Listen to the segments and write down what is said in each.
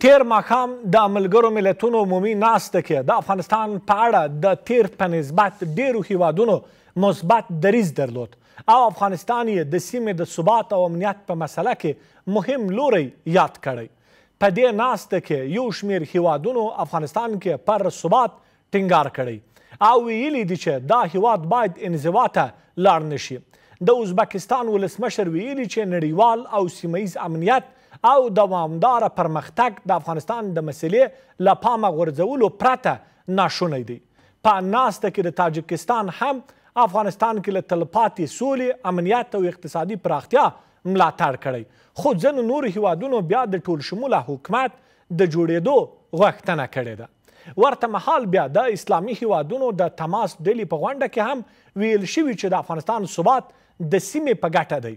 تیر ماښام د ملګرو ملتونو عمومي ناسته کې د افغانستان په اړه د تیر په نسبت ډیرو هیوادونو مثبت دریځ درلود او افغانستان یې د سیمې د ثبات او امنیت په مسله کې مهم لوری یاد کړی. په دې ناسته کې یو شمیر هیوادونو افغانستان کې پر ثبات ټینګار کړی او ویلي دي چې دا هیواد باید انزوا ته لاړ نه شي. د ازبکستان ولسمشر ویلي چې نړیوال او سیمه ییز امنیت او دوامداره پرمختګ د افغانستان د مسلې له پامه غورځولو پرته ناشونی دی. په ناسته کې د تاجکستان هم افغانستان کې له تلپاتې سولې، امنیت او اقتصادي پراختیا ملاتړ کړی، خو ځینو نورو هیوادونو بیا د ټولشموله حکومت د جوړېدو غوښتنه کړې ده. ورته مهال بیا د اسلامي هیوادونو د تماس ډلې په غونډه کې هم ویل شوي چې د افغانستان ثبات د سیمې په ګټه دی.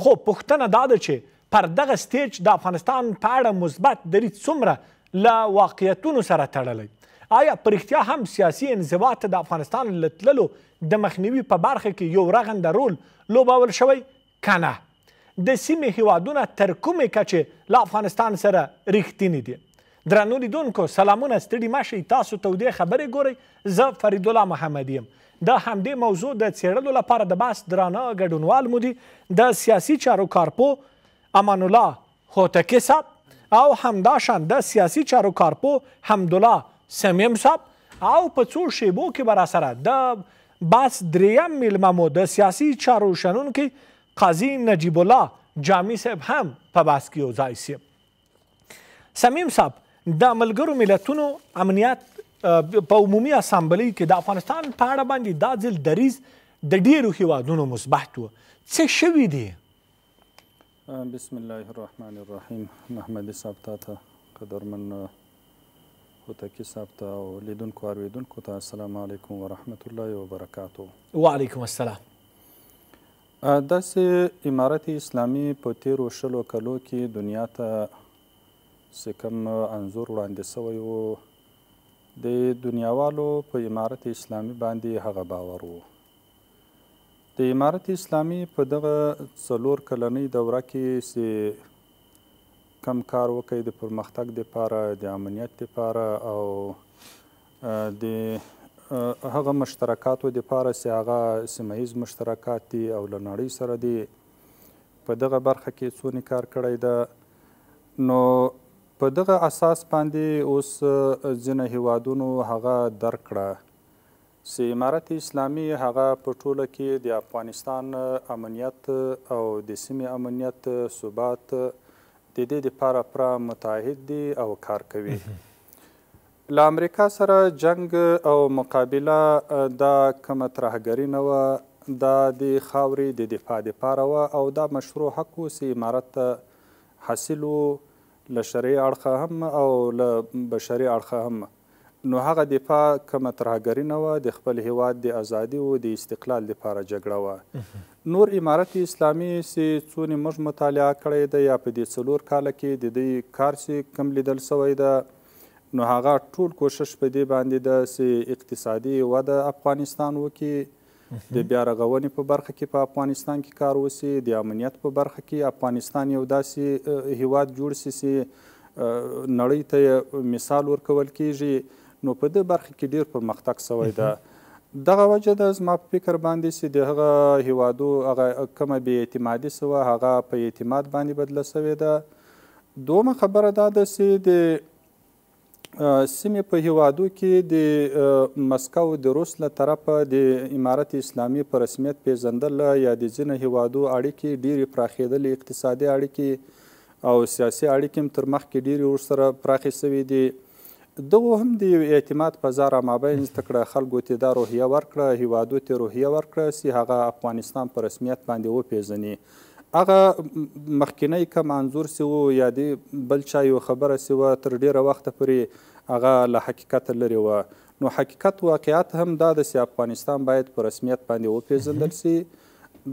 خو پوښتنه دا ده چې پر دغه stage د افغانستان په اړه مثبت دریځ څومره له واقعیتونو سره تړلی؟ آیا په رښتیا هم سیاسي انزوا ته د افغانستان له تللو د مخنیوي په برخه کې یو رغنده رول لوبول شوی که نه؟ د سیمې هیوادونه تر کومې کچې له افغانستان سره رښتیني دي؟ درنو لیدونکو سلامونه، ستړي مه شئ، تاسو تودې خبرې ګورئ، زه فریدالله محمدي یم. د همدې موضوع د څېړلو لپاره د بحث درانه ګډونوال مو دي د سیاسي چارو کارپوه امان الله هوتکي صاحب او همداشان د سیاسي چارو کارپوه حمدالله صمیم صاحب، او په څو شیبو کې به راسره د بحث دریم میلمه مو د سیاسي چارو شنونکی قاضي نجیب الله جامي صاحب هم په بحث کې یو ځای سي. صمیم صاحب، د ملګرو ملتونو امنیت په عمومي اسامبلۍ کې د افغانستان په اړه باندې دا ځل دریځ د ډیرو هیوادونو مثبت و، څه شوي دي؟ بسم الله الرحمن الرحیم. محمدي صاحب تا ته، قدرمن هوتکي صاحب ته او لیدونکو اورېدونکو ته السلام علیکم ورحمت الله وبرکاتو. وعلیکم السلام. داسې امارت اسلامي په تیرو 20 کلو کې دنیا ته چې کوم انځور وړاندې سوی و، د دنیاوالو په امارت اسلامي باندې هغه باور و. د امارت اسلامي په دغه 4 کلنۍ دوره کې چې کم کار وکړي د پرمختګ دپاره، د امنیت دپاره او د هغه مشترکاتو دپاره چې هغه سیمه ییز مشترکات دي او له نړۍ سره دي، په دغه برخه کې څونې کار کړی ده. نو په دغه اساس باندې اوس ځینې هیوادونو هغه درک کړه چې امارت اسلامي هغه په ټوله کې د افغانستان امنیت او د سیمې امنیت ثبات د دې دپاره پوره متعهد دي او کار کوي. له امریکا سره جنگ او مقابله دا کومه ترهګري نه وه، دا د خاورې د دفاع دپاره وه او دا مشروع حق و چې امارت ته حاصل و، له شرعي اړخه هم او له بشري اړخه هم. نو هغه دفاع کومه ترهګري نه وه، د خپل هیواد د ازادي او د استقلال دپاره جګړه وه. نور امارت اسلامي چې څونې موږ مطالعه کړی ده یا په دې 4 کاله کې د دوی کار چې کم لیدل سوی ده، نو هغه ټول کوشش په دې باندې ده چې اقتصادي وده افغانستان وکړي، د بیا رغونې په برخه کې په افغانستان کې کار وسي، د امنیت په برخه کې افغانستان یو داسې هیواد جوړ سي چې نړۍ ته مثال ورکول کیږي. نو په دې برخه کې ډیر پرمختګ سوی ده. دغه وجه ده زما په فکر باندې چې د هغه هیوادو هغه کومه بې اعتمادي سوه هغه په اعتماد باندې بدله سوې ده. دومه خبره دا ده چې د سیمې په هیوادو کې د مسکو د روس له طرفه د امارت اسلامي په رسمیت پیژندل یا د ځینو هیوادو اړیکې ډېرې پراخېدلې، اقتصادي اړیکې او سیاسي اړیکې هم تر مخکې ډېرې ورسره پراخې سوې دي. دغو هم د یو اعتماد فضا رامابینځته کړه، خلکو ته دا روحیه ورکړه، هیوادو ته روحیه ورکړه چې هغه افغانستان په رسمیت باندې وپېژني. هغه مخکینی کم انځور چې و یا د بل چا یو خبره چې وه تر ډېره وخته پورې هغه له حقیقته لرې وه. نو حقیقت واقعیت هم دا ده چې افغانستان باید په رسمیت باندې وپېژندل سي.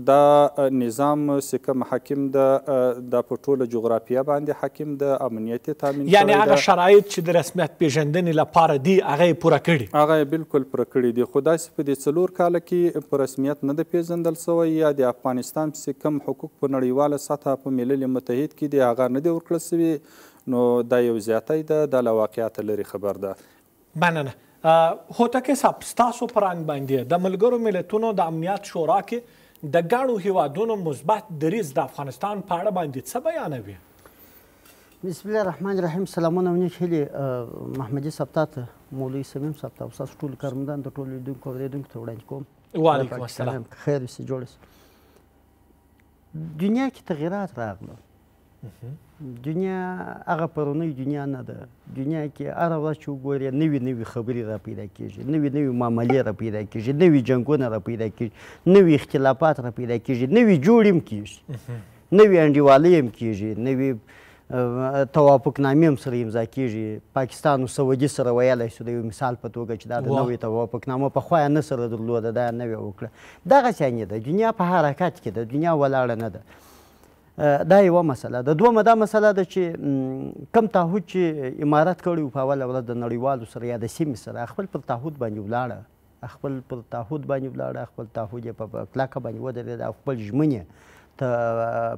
دا نظام چې کوم حاکم ده، دا په ټوله جغرافیه باندې حاکم ده، امنیت یې تامین کړی یعنې هغه شرایط چې د رسمیت پېژندنې لپاره دي هغه یې پوره کړي، هغه یې بالکل پوره کړي دي. خو داسې په دې 4 کاله کې په رسمیت نه ده پېژندل سوی یا د افغانستان چې کوم حقوق په نړیواله سطح په ملل متحد کې دي هغه نه دي ورکړل سوي. نو دا یو زیاتی ده، دا له واقعیته لرې خبر ده. مننه. هوتکی صاحب، ستاسو په رنګ باندې د ملګرو ملتونو د امنیت شورا کې د ګڼو هیوادونو مثبت دریځ د افغانستان په اړه باندې څه بیانوي؟ بسم الله الرحمن الرحیم. سلامونه او نیک هیلې محمدي صاحب ته، مولوي صمیم صاحب ته او ستاسو ټولو کارمندانو ته، ټولو لیدونکو اورېدونکو ته وړاندې کوم. وعلیکم السلام. خیر اوسې، جوړ اوسې. دنیا کې تغیرات راغله. دنیا هغه پرونۍ دنیا نه ده. دنیا کې هره ورځ چې وګورې نوې نوې خبرې را پیدا کېږي، نوې نوې معاملې را پیدا کېږي، نوې جنګونه را پیدا کېږي، نوې اختلافات را پیدا کېږي، نوې جوړې هم کېږي، نوې انډیوالۍ هم کېږي، نوې توافقنامې هم سره امضا کېږي. پاکستان او سعودي سره ویلی شو د یو مثال په توګه چې دا د نوې توافقنامه پخوا یې نه سره درلوده، دا یې نوې وکړه. دغسې یعنې ده، دنیا په حرکت کې ده، دنیا ولاړه نه ده. دا یوه مسله ده. دومه دا مسله ده چې کم تعهد چې امارت کړی و په اوله ورځ د نړیوالو سره یا د سیمې سره، خپل پر تعهد باندې ولاړه، خپل پر تعهد باندې ولاړه، خپل تعهد یې په کلکه باندې ودرېده او خپل ژمنې ته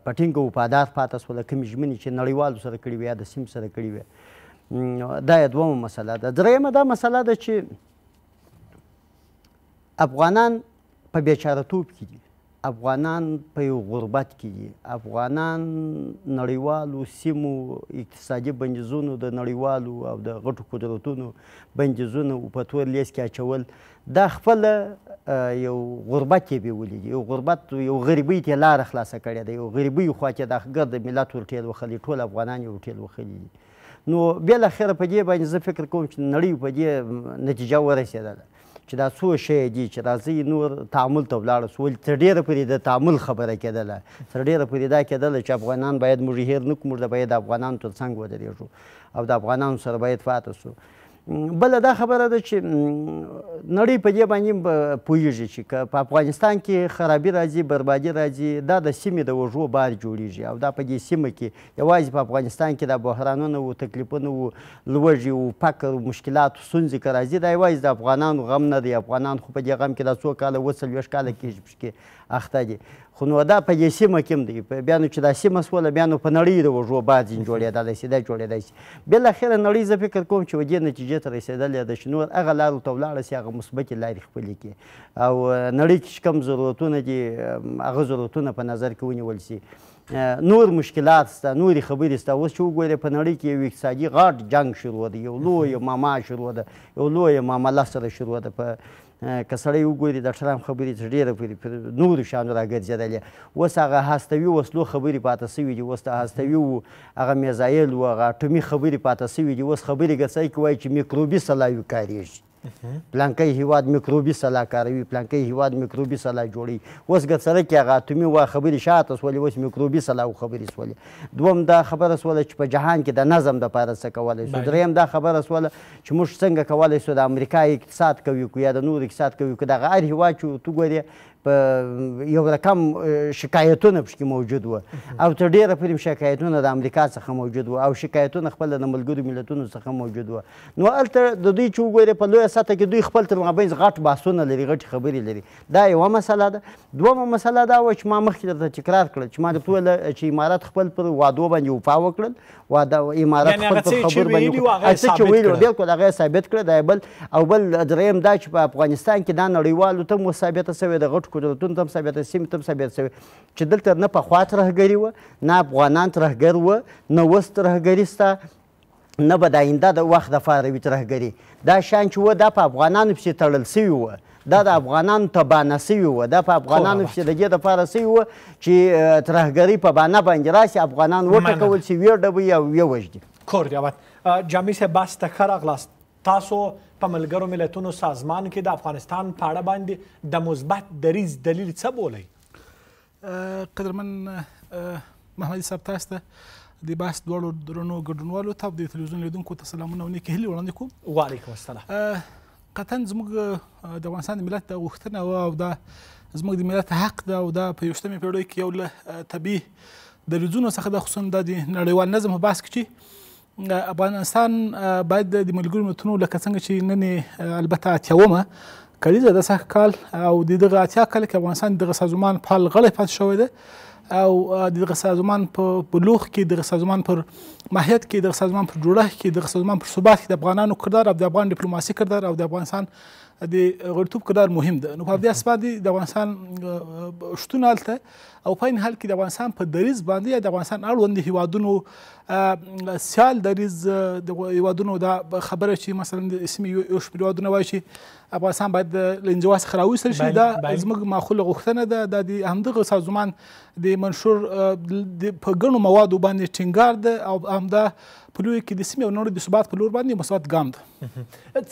په ټینګه وفادار پاته سوله، کومې ژمنې چې نړیوالو سره کړې وې یا د سیمې سره کړې وې. دا یې دومه مسله ده. درېیمه دا مسله ده چې افغانان په بیچارهتوب کې دي، افغانان په یو غربت کې دي، افغانان نړیوالو سیمو اقتصادي بندیزونو د نړیوالو او د غټو قدرتونو بندیزونو په تور لیست کې اچول، دا خپله یو غربت یې بیولي دي، یو غربت، یو غریبۍ ته یې لاره خلاصه کړې ده، یو غریبۍ خوا ته دا ګرد ملت ورټېل وهلی، ټول افغانان یې ورټېل وهلي دي. نو بالاخره په دې باندې زه فکر کوم چې نړۍ په دې نتیجه ورسېدله چې دا څو شی دي چې راځئ نور تعامل ته ولاړه شو. ولې تر ډېره پورې د تعامل خبره کېدله، تر ډېره پورې دا کېدله چې افغانان باید موږ هېر نه کړو، موږ باید د افغانانو تر څنګ ودرېږو او د افغانانو سره باید پاته شو. بله دا خبره ده چې نړۍ په دې باندې پوهېږي چې که په افغانستان کې خرابي راځي، بربادي راځي، دا د سیمې د وږو بار جوړېږي او دا په دې سیمه کې یوازې په افغانستان کې دا بحرانونه و تکلیفونه و لوږې و فقر و مشکلات و ستونزې که راځي، دا یوازې د افغانانو غم نه دی. افغانان خو په دې غم کې دا څو کاله، 47 کاله کېږي پکې اخته دي، خو نو دا په دې سیمه کې هم دی. بیا نو چې دا سیمه سوله، بیا نو په نړۍ د وږو بار ځینې جوړېدلی شي، دا جوړېدای شي. بالاخره نړۍ زه فکر کوم چې دې نتیجې ته رسېدلې ده چې نور هغه لارو ته ولاړه شي، هغه مثبتې لارې خپلې کړي او نړۍ کې چې کوم ضرورتونه دي هغه ضرورتونه په نظر کې ونیول شي. نور مشکلات شته، نورې خبرې شته. اوس چې وګورې په نړۍ کې یو اقتصادي غټ جنګ شروع دی، یو لویه ماما شروع ده، یو لویه معامله سره شروع ده. په که سړی وګوري د ټرمپ خبرې تر ډېره پورې پر نورو شیانو راګرځېدلې. اوس هغه هستوي وسلو خبرې پاته سوي دي، اوس د هستوي و هغه میزایل و هغه اټومي خبرې پاته سوي دي. اوس خبرې ګرځي کې وایي چې میکروبي سلاوي کارېږي، پلانکی هیواد میکروبي سلاح کاروي، پلانکی هیواد میکروبي سلاح جوړوي. اوس ګرسره کې هغه اتومي وا خبرې شاته سولې، اوس میکروبي سلاح خبرې سولې. دوم دا خبره سوله چې په جهان کې د نظم دپاره څه کولی شو. دریم دا خبره سوله چې موږ څنګه کولی شو د امریکا اقتصاد قوي کړو یا د نور اقتصاد قوي کړو. دغه هر هیواد چې ورته ګورې په یو رقم شکایتونه پکې موجود وو او تر ډېره پورې شکایتونه د امریکا څخه موجود وو او شکایتونه خپله د ملګرو ملتونو څخه موجود وو. نو هلته د دوی چې وګورې په لویه سطح کې دوی خپل تر مابین غټ بحثونه لري، غټې خبرې لري. دا یوه مسله ده. دومه مسله دا وه چې ما مخکې درته تکرار کړل چې ما درته وویل چې امارت خپل پر وعدو باندې وفا وکړل، وعده امارت خپل پر خبرو باندې څه چې ویلي وو بلکل هغه یې ثابت کړه. دا بل او بل دریم دا چې په افغانستان کې دا نړیوالو ته هم ثابته سوې ده، غټو قدرتونو ته هم ثابته، سیمې ته هم ثابته سوې چې دلته نه پخوا ترهګري وه، نه افغانان ترهګر وه، نه اوس ترهګري سته، نه به د آینده د وخت دپاره وي ترهګري. دا شیان چې وه دا په افغانانو پسې تړل سوي وه، دا د افغانانو ته بانه سوي وه، دا په افغانانو پسې د دې دپاره سوي وه چې ترهګري په بانه باندې راسي، افغانان وټکول سي، ویې ډبوي او ویې وژني. کور دې آباد. جامي صاحب بحث ته ښه راغلاست. تاسو په ملګرو ملتونو سازمان کې د افغانستان په اړه باندې د مثبت دریځ دلیل څه بولئ؟ قدرمن محمدي صاحب، تاسو ته د بحث دواړو درنو ګډونوالو ته او د تلویزیون لیدونکو ته سلامونه او نیکې هیلې وړاندې کوم. وعلیکم السلام. قطعا زموږ د افغانستان د ملت دا غوښتنه وه او دا زموږ د ملت حق ده او دا په 21مې پېړۍ کې یو له طبیعي دریځونو څخه ده، خصوصا دا د نړیوال نظم په بحث کې چې افغانستان باید د ملګرو ملتونو لکه څنګه چې نن البته 80مه کلیزه ده سږ کال او د دغه 80 کال کې افغانستان دغه سازمان فعال غړی پاتې شوی دی. او د دغه سازمان په بلوغ کې، دغه سازمان پر ماهیت کې، دغه سازمان پر جوړښت کې، دغه سازمان پر ثبات کې د افغانانو کردار او د افغان ډیپلوماسي کردار او د افغانستان د غړیتوب کردار مهم ده. نو په همدې اساس باندې د افغانستان شتون هلته او په عین حال کې د افغانستان په دریځ باندې یا د افغانستان اړوند هیوادونو سیال دریځ د هیوادونو دا خبره چې مثلا د سیمې یو شمېر هیوادونه وایي چې افغانستان باید له انزوا څخه راوایستل شي، دا زموږ معقوله غوښتنه ده. دا د همدغه سازمان د منشور په ګڼو موادو باندې ټینګار ده او همدا په لویه کې د سیمې او نړۍ د ثبات په لور باندې مثبت ګام ده.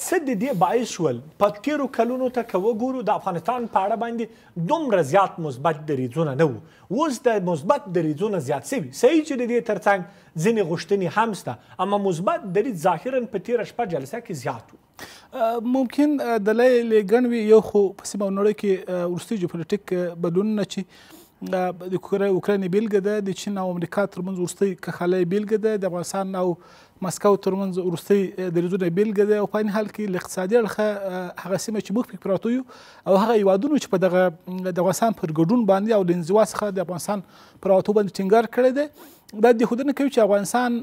څه د دې باعث شول په تېرو کلونو ته که وګورو د افغانستان په اړه باندې دومره زیات مثبت دریځونه نه وو، اوس د مثبت دریځونه زیات شوي؟ صحیح چې د دې ترڅنګ ځینې غوښتنې هم شته، اما مثبت دریځ ظاهراً په تېره شپه جلسه کې زیات وو. ممکن دلایل یې ګڼ وي. یو خو په سیمه او نړۍ کې وروستي جیوپولیټیک بدلونونه چې د اوکراین بېلګه ده، د چین او امریکا ترمنځ وروستۍ کښالۍ بېلګه ده، د افغانستان او مسکو ترمنځ وروستۍ دریځونه بېلګه ده، او په عین حال کې له اقتصادي اړخه هغه سیمه چې موږ پکې پراته یو او هغه هیوادونو چې په دغه د افغانستان پر ګډون باندې او له انزوا څخه د افغانستان پر راوتو باندې ټینګار کړی دی، دا د ښودنه کوي چې افغانستان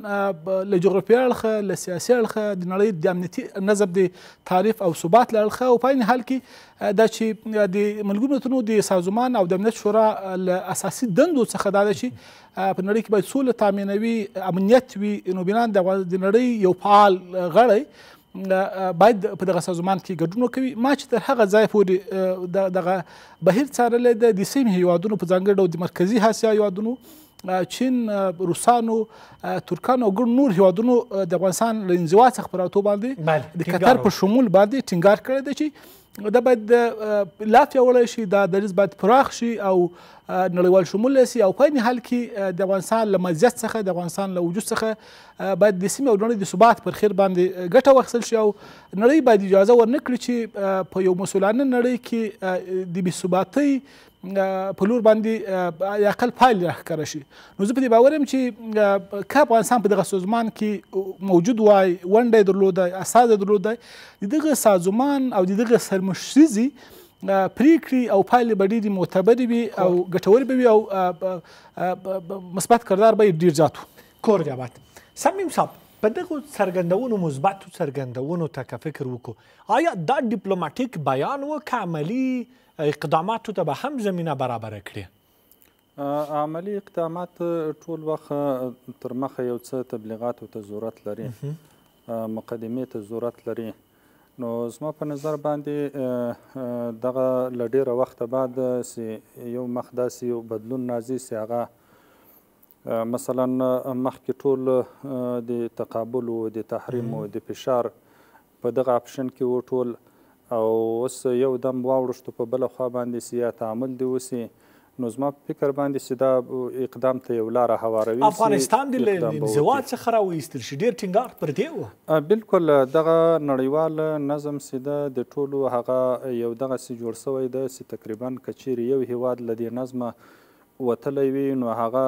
له جغرافیایي اړخه، له سیاسي اړخه، د نړۍ د امنیتي نظم د تعریف او ثبات له اړخه، او په عین حال کې دا چې د ملګرو ملتونو د سازمان او د امنیت شورا له اساسي دندو څخه دا ده چې په نړۍ کې باید سوله تامینوي، امنیت وي، نو بناً د نړۍ یو فعال غړی باید په دغه سازمان کې ګډون وکوي. ما چې تر هغه ځای پورې دغه بهیر څارلی دی، د سیمې هیوادونو په ځانګړي ډول د مرکزي اسیا هیوادونو، چین، روسانو، ترکانو او ګڼو نور هیوادونو د افغانستان له انزوا څخه په راوتو باندې د قطر په شمول باندې ټینګار کړی دی چې دا باید لا پیاوړی شي، دا دریځ باید پراخ شي او نړیوال شمول شي، او په عین حال کې د افغانستان له مزیت څخه، د افغانستان له وجود څخه باید د سیمې او نړۍ د ثبات پر خیر باندې ګټه واخیستل شي، او نړۍ باید اجازه ورنه کړي چې په یو مسؤلانه نړۍ کې د بې ثباتۍ په لور باندې اقل پایلې راښکاره شي. نو زه په دې باور یم چې که افغانستان په دغه سازمان کې موجود وای، ونډه یې درلوده، استازی یې درلوده، د دغه سازمان او د دغه سرمشریزې پرېکړې او پایلې به ډېرې معتبرې وي او ګټورې به وي او مثبت کردار به یې ډېر زیات و. کور دې آباد. صمیم صاحب، په دغو څرګندونو، مثبتو څرګندونو ته که فکر وکړو، آیا دا ډیپلوماټیک بیان و که عملي اقداماتو ته به هم زمینه برابره کړي؟ عملي اقدامات ټول وخت تر مخه یو څه تبلیغاتو ته ضرورت لري، مقدمې ته ضرورت لري. نو زما په نظر باندې دغه له ډېره وخته بعد چې یو مخ داسې یو بدلون راځي چې هغه مثلا مخکې ټول د تقابل و، د تحریم و، د فشار په دغه اپشن کې و ټول، او اوس یو دم واوړشتو په بله خوا باندې چې یا تعامل دې وسي. نو زما په فکر باندې چې دا اقدام ته یو لاره هواروي، افغانستان دې له انزوا څخه راوایستل شي، ډېر ټینګار پر دې و. بالکل، دغه نړیوال نظم چې ده د ټولو هغه یو دغسې جوړ شوی ده چې تقریبا که چیرې یو هیواد له دې نظمه وتلی وي نو هغه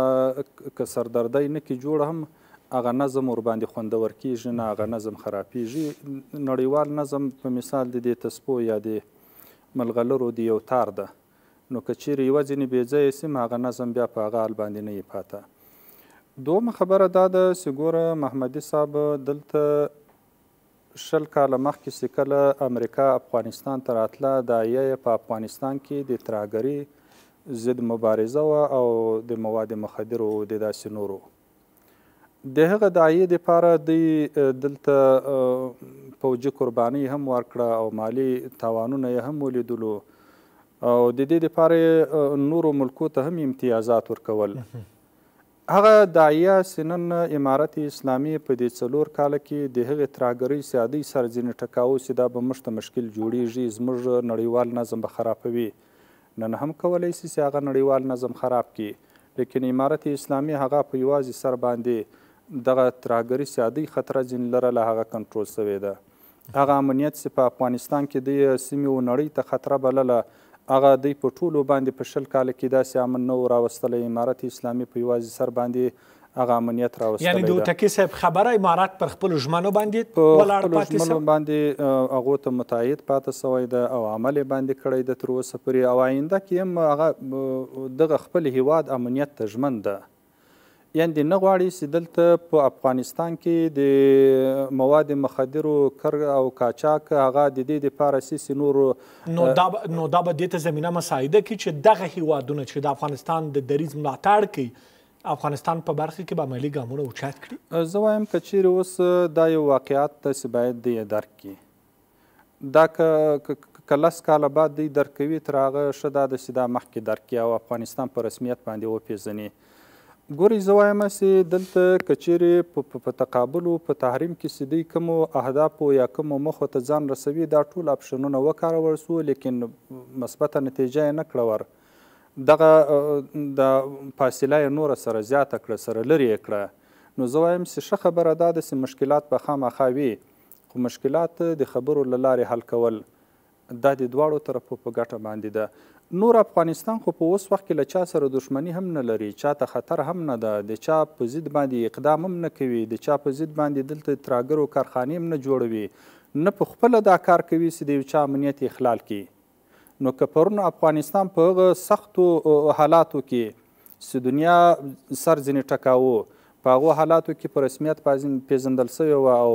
که سردردی نه کړي جوړ هم هغه نظم ورباندې خوندور کیږي نه، هغه نظم خرابیږي. نړیوال نظم په مثال د دې تسپو یا د ملغلرو د یو تار ده، نو که چیرې یوه ځینې بې ځایه سي هغه نظم بیا په هغه حال باندې نه یې پاته. دومه خبره دا ده چې ګوره محمدي صاحب، دلته 20 کاله مخکې چې کله امریکا افغانستان ته راتله، داعیه یې په افغانستان کې د ترهګرۍ ضد مبارزه وه او د مواد مخدرو د داسې نورو. د هغه داعیې دپاره دوی دلته پوځي قربانۍ هم ورکړه او مالي تاوانونه یې هم ولیدلو، او د دې دپاره یې نورو ملکو ته هم امتیازات ورکول. هغه داعیه چې نن امارت اسلامي په دې 4 کاله کې د هغې ترهګرۍ سیادۍ سر ځینې ټکاوه چې دا به موږ ته مشکل جوړیږي، زموږ نړیوال نظم به خرابوي، نن هم کولی شي چې هغه نړیوال نظم خراب کړي، لیکن امارت اسلامي هغه په یوازې سر باندې دغه ترهګري سیادۍ خطره ځینې لرله، هغه کنټرول شوې ده. هغه امنیت چې په افغانستان کې دی سیمې و نړۍ ته خطره بلله، هغه دی په ټولو باندې په 20 کاله کې داسې امن نه و راوستلی. امارت اسلامي په یوازې سر باندې هغه امنیت راوستلی ده. یعنی د هوتکي صاحب خبره امارت پر خپلو ژمنو باندې ولاړ په خپلو پاتې ژمنو باندې هغو ته متعهد پاتې سوی ده او عمل یې باندې کړی ده تر اوسه پورې، او آینده کې هم هغه دغه خپل هیواد امنیت ته ژمن ده. یعنې نه غواړي چې دلته په افغانستان کې د مواد مخدرو کر او قاچاق هغه د دې دپاره سي چې نورو نو دا به دې ته زمینه مساعده کړي چې دغه هیوادونه چې د افغانستان د دریځ ملاتړ کوي افغانستان په برخه کې به عملي ګامونه اوچت کړي. زه وایم که چیرې اوس دا یو واقعیت ده چې باید دی یې درک کړي. دا که 10 کاله بعد دی درک کوي، تر هغه ښه دا ده چې دا مخکې درک کړي او افغانستان په رسمیت باندې وپېژني. ګورئ زه وایم چې دلته که چیرې په تقابل او په تحریم کې چې دوی کومو اهدافو یا کومو موخو ته ځان رسوي، دا ټول اپشنونه وکارول شو، لیکن مثبته نتیجه یې نه کړه ور. دغه د فاصله یې نوره سره زیاته کړه، سره لرې یې کړه. نو زه وایم چې ښه خبره دا ده چې مشکلات به خامخا وي، خو مشکلات د خبرو له لارې حل کول دا د دواړو طرفو په ګټه باندې ده. نور افغانستان خو په اوس وخت کې له چا سره دښمني هم نه لري، چا ته خطر هم نه ده، د چا په ضد باندې اقدام هم نه کوي، د چا په ضد باندې دلته ترهګرو کارخانې هم نه جوړوي، نه په خپله دا کار کوي چې د یو چا امنیت اخلال کړي. نو که پرون افغانستان په هغه سختو حالاتو کې چې دنیا سر ځینې ټکاوه، په هغو حالاتو کې په رسمیت پېژندل سوی وه او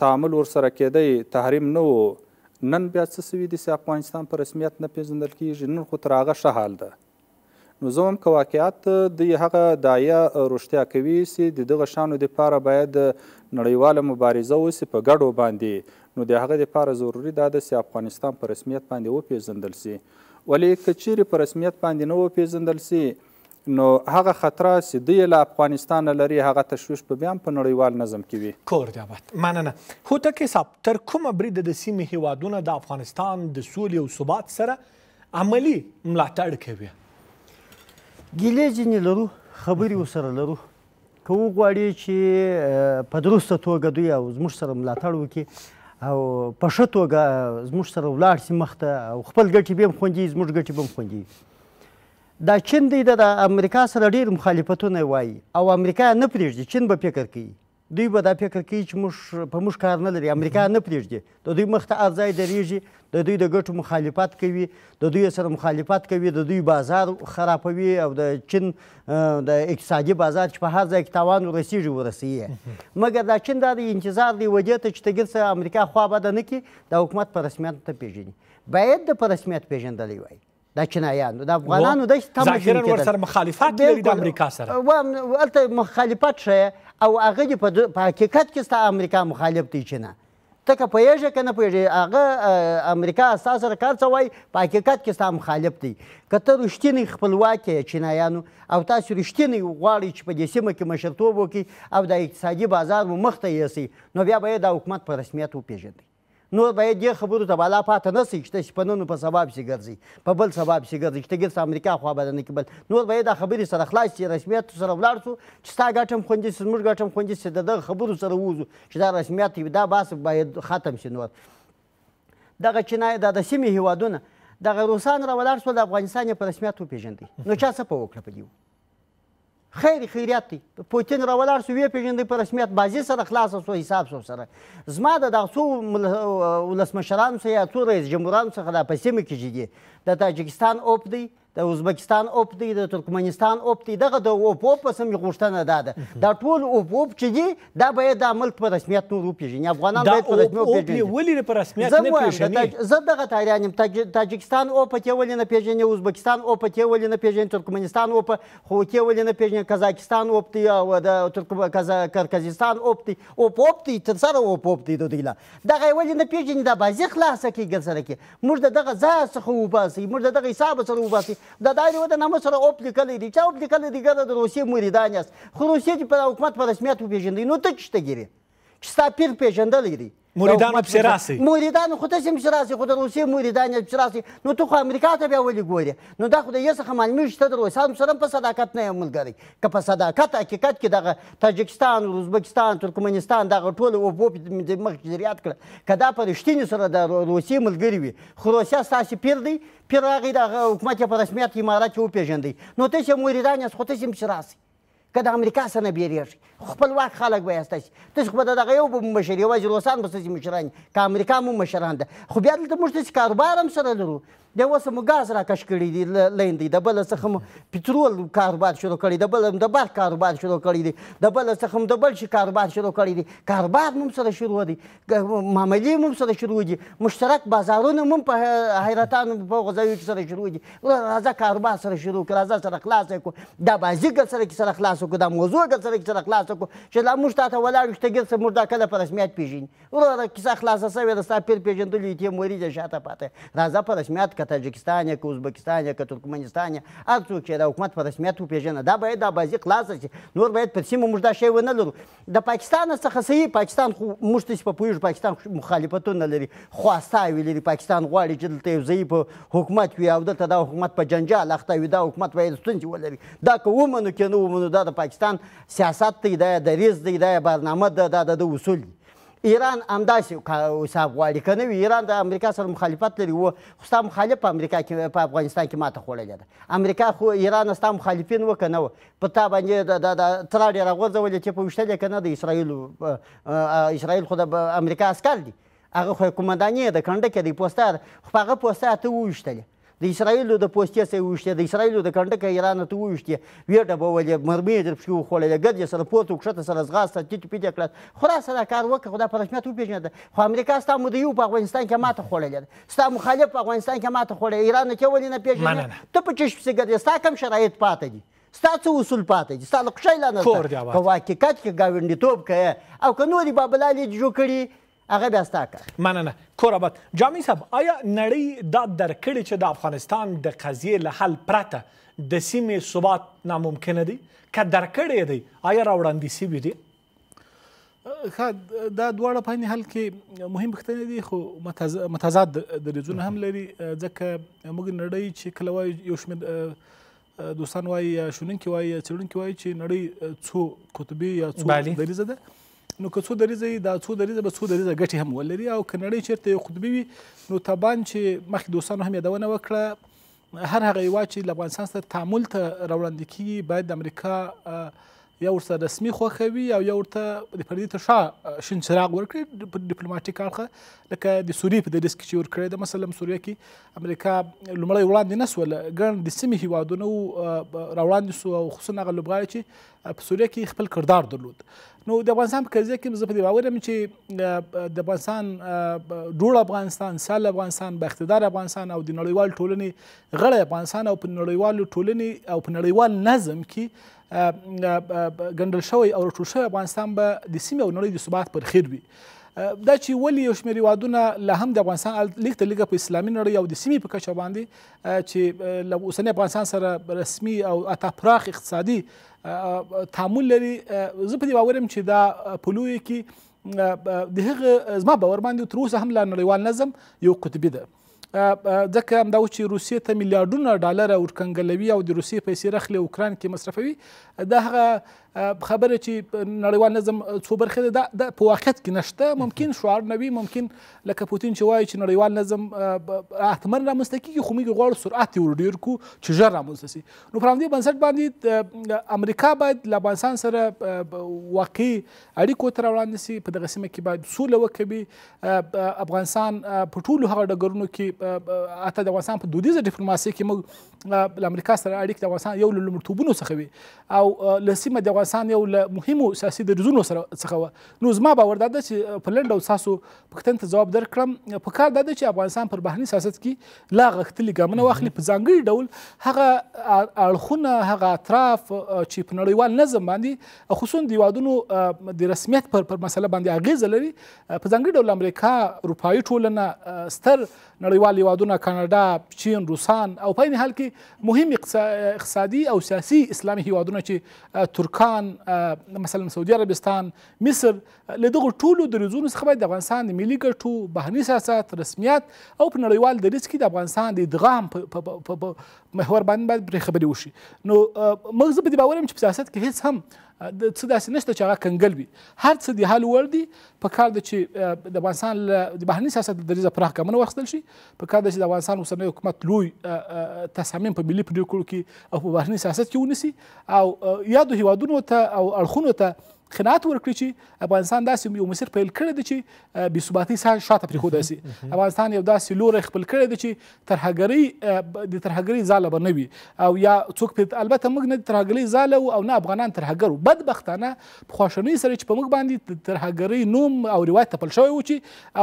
تعامل ورسره کېدی، تحریم نه و، نن بیا څه سوي دي چې افغانستان په رسمیت نه پېژندل کېږي؟ نن خو تر هغه ښه حال ده. نو زه وایم که واقعیت دوی هغه داعیه رښتیا کوي چې د دغه شانو دپاره باید نړیواله مبارزه وسي په ګډو باندې، نو د هغه دپاره ضروري دا ده چې افغانستان په رسمیت باندې وپېژندل سي. ولې که چیرې په رسمیت باندې نه وپېژندل سي، نو هغه خطره چې دوی له افغانستانه لري، هغه تشویش به بیا هم په نړیوال نظم کې وي. کور دې آباد. مننه. هوتکي صاحب، تر کومه بریده د سیمې هیوادونه د افغانستان د سولې او ثبات سره عملي ملاتړ کوي؟ ګیلې ځینې لرو، خبرې ورسره لرو. که وغواړي چې په درسته توګه دوی او زموږ سره ملاتړ وکړي او په ښه توګه زموږ سره ولاړ سي مخته او خپل ګټې به هم خوندي، زموږ ګټې به هم خوندي. دا چین دی، د امریکا سره ډېر مخالفتونه وایي او امریکا نه پرېږدي. چین به فکر کوي، دوی به دا فکر کوي چې موږ په موږ کار نه لري، امریکا نه پرېږدي. د دوی مخته هر ځای درېږي، د دوی د ګټو مخالفت کوي، د دوی سره مخالفت کوي، د دوی بازار خرابوي او د چین د اقتصادي بازار چې په هر ځای کې تاوان ورسېږي ورسوي. مګر دا چین دا د انتظار دی ودې ته چې تګر څه امریکا خوا بده نه کړي، دا حکومت په رسمیت نه پېژني. باید د په رسمیت پېژندلی وای دا چینایانو، د افغانانو داسې تمه ظاهراً ورسره مخالفت لري د امریکا سره. هلته مخالفت ښیه او هغه دې په حقیقت کې ستا امریکا مخالف دی چې نه، ته که پوهېږې که نه پوهېږې، هغه امریکا ستا سره کار څه وایي، په حقیقت کې ستا مخالف دی. که ته رښتینی خپلواک یې چینایانو او تاسو رښتینی غواړئ چې په دې سیمه کې مشرتوب وکړئ او د اقتصادي بازار مو مخته یوسئ، نو بیا به یې دا حکومت په رسمیت وپېژندئ. نور باید دې خبرو ته بالا پاته نه سئ چې تاسې په نن په سبا پسې ګرځئ، په بل سبا پسې ګرځئ چې ته ګرځې امریکا خوا بده نه کړي. بل نور باید دا خبرې سره خلاص شي، رسمیت سره ولاړ شو چې ستا ګټه هم خوندي شي، زموږ ګټه هم خوندي شي، د دغه خبرو سره ووځو چې دا رسمیت دی، دا بحث باید ختم شي. نور دغه چینای دا د سیمې هیوادونه دغه روسان را ولاړ شول، د افغانستان یې په رسمیت وپېژندی، نو چا څه په وکړه په دې؟ خیر خیریت دی. پوتین را ولاړ شو، ویې پېژندی په رسمیت، بازي سره خلاصه شو، حساب شو سره. زما د دغه څو ولسمشرانو څخه یا څو رئیس جمهورانو څخه دا په سیمه کې چې دي، د تاجکستان اوپ دی، د ازبکستان اوپ دی، د ترکمنستان اوپ دی، دغه د اوپ اوپ په سمې غوښتنه دا ده. دا ټول اوپ اوپ چې دي، دا باید دا ملک په رسمیت نور وپېژني، افغانان باید په رسمیت وپېژني. ولې په رسمیت نه پېژني؟ زه دغه ته حیران یم. تاجکستان اوپ ته ولې نه پېژني، ازبکستان اوپ ته ولې نه پېژني، ترکمنستان اوپ خو ته ولې نه پېژني، قزاقستان اوپ دی او د کرغزستان اوپ دی، اوپ اوپ دی، تر سره اوپ اوپ دی د دوی لا. دغه یې ولې نه پېژني؟ دا بازي خلاصه کړي ګر سره کړي، موږ د دغه ځای څخه وباسي، موږ د دغه حساب سره وباسي. دا دایره د نامه سره اوپ لیکلی دی، چا اوپ لیکلی دی؟ ګره د روسیې مریدان یاست، خو روسیې چې په حکومت په رسمیت وپېژندی، نو ته چېرته ګیرې چې ستا پیر پېژندلی دی؟ مریدانو پسې راسئ، مریدانو خو تاسې هم پسې راسئ، خو د روسیې مریدان یې پسې راسئ، نو ته خو امریکا ته بیا ولې ګورې؟ نو دا خو د یې څخه معلومېږي چې ته د روسانو سره هم په صداقت نه یې ملګری. که په صداقت حقیقت کې دغه تاجکستان، ازبکستان، ترکمنستان دغه ټول اوبو مخکې یاد کړه، که دا په رښتیني سره د روسیې ملګري وي، خو روسیه ستاسې پیر دی، پیر راغی دغه حکومت یې په رسمیت امارت یې وپېژندی، نو تاسې مریدان یاست، خو تاسې هم پسې راسئ. که د امریکا څخه نه بیریږئ، خپلواک خلک به یاست تاسې. تاسې خو به د دغه یو به مو مشر یوازې روسان به ستاسې مشران دي، که امریکا مو مشران ده. خو بیا دلته موږ تاسې کاروبار هم سره لرو. د اوسه مو ګاز راکش کړی دی له دی، د بله څخه مو پترول کاروبار شروع کړی، د بله د برق کاروبار شروع کړی دی، د بله څخه مو د بل شي کاروبار شروع کړی دی. کاروبار مو سره شروع دی، معاملې مو سره شروع دي، مشترک بازارونه مو په حیرتانو په هغو ځایو کې سره شروع دي. راځه کاروبار سره شروع کړو، راځه سره خلاص کړو، دا بازي ګل سره کې سره خلاص کړو، دا موضوع ګل سره کې سره خلاص کړو چې لا موږ تا ته ولاړ یو چې ته ګرځه، موږ دا کله په رسمیت پېژني. وروره کیسه خلاصه سوې ده، ستا پیر پېژندلو تی موري دې شاته پاته. راځه په رسمیت، که تاجکستان یا که ازبکستان یا که ترکمنستان یا هر څوک چې د حکومت په رسمیت وپېژنه. دا باید دا بازي خلاصه شي، نور باید پر سیمه موږ دا شی ونه لرو. د پاکستان څخه صحیح، پاکستان خو موږ تاسې په پوهېږو، پاکستان مخالفتونه لري، خواستاوې لري. پاکستان غواړي چې دلته یو ضعیف حکومت وي او دلته دا حکومت په جنجال اخته وي، دا حکومت باید ستونزې ولري. دا که ومنو که نه ومنو، دا د پاکستان سیاست دی، دا یې دریځ دی، دا یې برنامه ده، دا د ده اصول دي. ایران همداسې حساب غواړي، که نه وي ایران د امریکا سره مخالفت لري. و خو ستا مخالف په امریکا کې په افغانستان کې ماته خوړلې ده. امریکا خو ایران ستا مخالفین وه که نه وه، په تا باندې د تراډې راغورځولې چې په ویشتلې که نه. د اسرائیل خو د امریکا عسکر دي، هغه خو یې قومنداني ده، کنډکې دی، پوسته ده، خو په هغه پوسته ته وویشتلې. د اسرائیلو د پوستې څخه یې وویشتې، د اسرائیلو د کنډکه ایران ته وویشتې، ویې ډبولې، مرمۍ یې در پکښې وخوړلې، ګرد یې سره پورته کښته سره ځغاسته تیتې پیتې کړل. خو راسه دا کار وکړه، خو دا په رسمیت وپېژنده. خو امریکا ستا مدعي په افغانستان کې ماته خوړلې ده، ستا مخالف په افغانستان کې ماته خوړلې، ایران ته ولې نه پېژنې؟ ته په څه پسې ګرځې؟ ستا کوم شرایط پاته دي؟ ستا څه اصول پاته دي؟ ستا له خوشحالي لا نشته. که حقیقت کې ګاونډیتوب کوې او که نورې بابلالې دې جوړ کړي، هغه بیا ستا کار. مننه. کور آباد. جامع صاحب، آیا نړۍ دا درک کړې چې د افغانستان د قضیې له حل پرته د سیمې ثبات ناممکنه دی؟ که درک کړی دی، آیا را وړاندې سوي دي؟ ښه، دا دواړه په عین حال کې مهم پوښتنې دي، خو متضاد دریځونه هم لري. ځکه موږ نړۍ چې کله وایو، یو شمېر دوستان وایي یا شنونکي وایي یا څېړونکي وایي چې نړۍ څو قطبي یا څو دریځه ده. نو که څو دریځه وي، دا څو دریځه به څو دریځه ګټې هم ولري. او که نړۍ چېرته یو قطبي وي، نو طبعا چې مخکې دوستانو هم یادونه وکړه، هر هغه هېواد چې له افغانستان سره تعامل ته راوړاندې کېږي باید د امریکا یا ورسره رسمي خوښه وي او یا ورته د پردې تر شا شین څراغ ورکړي په ډیپلوماټیک اړخه، لکه د سوریې په دریځ کې چې ورکړی ده. مثلا سوریه کې امریکا لومړی وړاندې نه سوله، ګڼ د سیمې هېوادونه راوړاندې سو، او خصوصا هغه لوبغاړي چې په سوریه کې خپل کردار درلود. نو د افغانستان په قضیه کې زه په دې باور یم چې د افغانستان جوړ افغانستان، سیال افغانستان، با اقتدار افغانستان او د نړیوال ټولنې غړی افغانستان او په نړیوالو ټولنې او په نړیوال نظم کې ګنډل شوی او راټول شوی افغانستان به د سیمې او نړۍ د ثبات پر خیر وي. دا چې ولې یو شمېر هېوادونه لا هم د افغانستان لږ تر لږه په اسلامي نړۍ او د سیمې په کچه باندې چې له اوسني افغانستان سره رسمي او حتی پراخ اقتصادي تعامل لري، زه په دې باور یم چې دا په لویه کې د هغه زما باور باندې تر اوسه هم لا نړیوال نظم یو قطبي ده. ځکه همدا اوس چې روسیې ته میلیارډونه ډالر ورکنګلوي او د روسیې پیسې راخلي اوکراین کې مصرفوي، دا هغه خبره چې نړیوال نظم څو برخې ده، دا په واقعیت کې نشته. ممکن شعار نه وي، ممکن لکه پوتین چې وایي چې نړیوال نظم حتما رامنځته کېږي، خو موږ غواړو سرعت یې ور ډېر کړو چې ژر رامنځته شي. نو پر همدې بنسټ باندې امریکا باید له افغانستان سره واقعي اړیکو ته راوړاندې شي، په دغه سیمه کې باید سوله وکوي. افغانستان په ټولو هغه ډګرونو کې، حتی د افغانستان په دودیزه ډیپلوماسي کې موږ له امریکا سره اړیکې د افغانستان یو له لومړیتوبونو څخه وي او له سیمه د افغانستان یو له مهمو سیاسي دریځونو څخه وه. نو زما باور دا ده چې په لنډ ډول ستاسو پوښتنې ته ځواب درکړم، په کار دا ده چې افغانستان پر بهرني سیاست کې لا غښتلي ګامونه واخلي، په ځانګړي ډول هغه اړخونه، هغه اطراف چې په نړیوال نظم باندې خصوصا د هېوادونو د رسمیت پر مسله باندې اغېزه لري، په ځانګړي ډول امریکا، اروپایي ټولنه، ستر نړیوال هېوادونه، کاناډا، چین، روسان او په عین حال کې مهم اقتصادي او سیاسي اسلامي هېوادونه چې ترکان، مثلا سعودي عربستان، مصر، له دغو ټولو دریځونو څخه باید د افغانستان د ملي ګټو، بهرني سیاست، رسمیت او په نړیوال دریځ کې د افغانستان د ادغام محور باندې باید پرې خبرې وشي. نو موږ زه په دې باور یم چې په سیاست کې هیڅ هم څه داسې نشته چې هغه کنګل وي، هر څه د حل وړ دي. په کار ده چې د افغانستان د بهرني سیاست له دریځه پراخ ګامونه واخیستل شي. په کار ده چې د افغانستان اوسنی حکومت لوی تصامیم په ملي پرېکړو کې او په بهرني سیاست کې ونیسي او یادو هیوادونو ته او اړخونو ته قناعت ورکړي چې افغانستان داسې یو مسیر پیل کړی دی چې بې ثباتۍ شاته پرېښودای شي. افغانستان یو داسې لوری خپل کړی دی چې ترهګرۍ د ترهګرۍ ځاله به نه وي او یا څوک پرې، البته موږ نه د ترهګرۍ ځاله وو او نه افغانان ترهګر وو. بدبختانه په خواشینۍ سره چې په موږ باندې د ترهګرۍ نوم او روایت تپل شوی و چې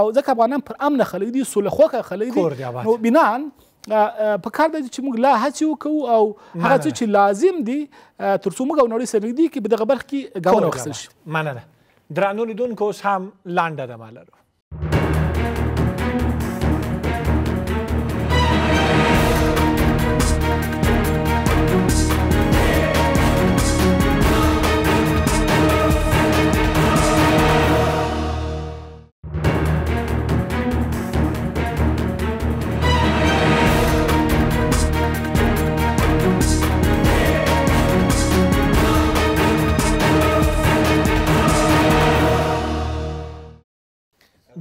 او ځکه افغانان پر امنه خلک دي، سوله خوښه خلک دي، نو بناً په کار ده چې موږ لا هڅې وکړو او هغه څه چې لازم دي تر څو موږ او نړۍ سره نږدې کړي په دغه برخه کې ګامونه واخیستل شي. مننه. درنو لیدونکو اوس هم لنډه دمه لرو.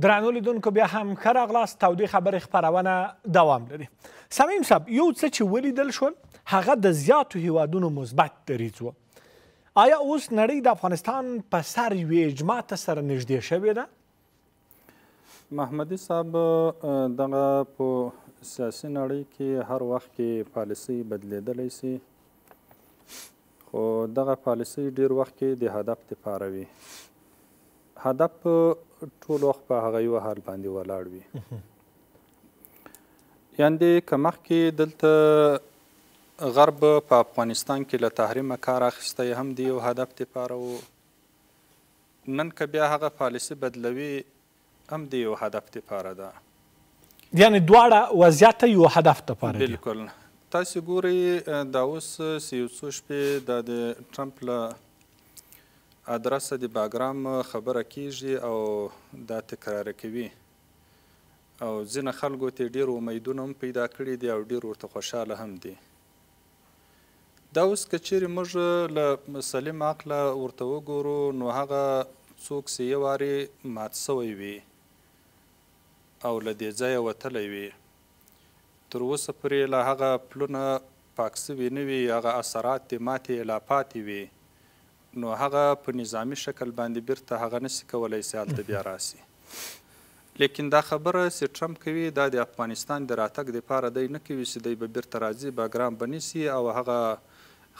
درنو لیدونکو بیا هم ښه راغلاست. تودې خبرې خپرونه دوام لري. صمیم صاحب، یو څه چې ولیدل شول هغه د زیاتو هیوادونو مثبت دریځ و. آیا اوس نړۍ د افغانستان په سر یوې اجماع ته سره نږدې شوې ده؟ محمدي صاحب، دغه په سیاسي نړۍ کې هر وخت کې پالیسۍ بدلېدلی سي، خو دغه پالیسۍ ډېر وخت کې د هدف دپاره وي. هدف ټول وخت په هغه یو حال باندې ولاړ وي. یعنې که مخکې دلته غرب په افغانستان کې له تحریمه کار اخیستی هم د یو هدف دپاره و، نن که بیا هغه پالیسي بدلوي هم د یو هدف دپاره ده. یعنې دواړه وضعیت یو هدف دپاره دي. بالکل. تاسې ګورئ دا اوس چې یو څو شپې دا د ټرمپ له ادرسه د باګرام خبره کیږي او دا تکرار کوي او ځینې خلکو ته ډېر امیدونه هم پیدا کړي دي او ډېر ورته خوشحاله هم دي. دا اوس که چیرې موږ له سلیم عقله ورته وګورو نو هغه څوک چې یو وارې مات سوی وي او له دې ځایه وتلی وي، تر اوسه پورې لا هغه پلونه پاک سوي نه وي، هغه اثرات د ماتې یې لا پاتې وي، نو هغه په نظامي شکل باندې بیرته هغه نشي کولی چې هلته بیا راسي. لیکن دا خبره چې ټرمپ کوي دا د افغانستان د راتګ دپاره دی نه کوي چې دی به بیرته راځي، باګرام به نیسي او هغه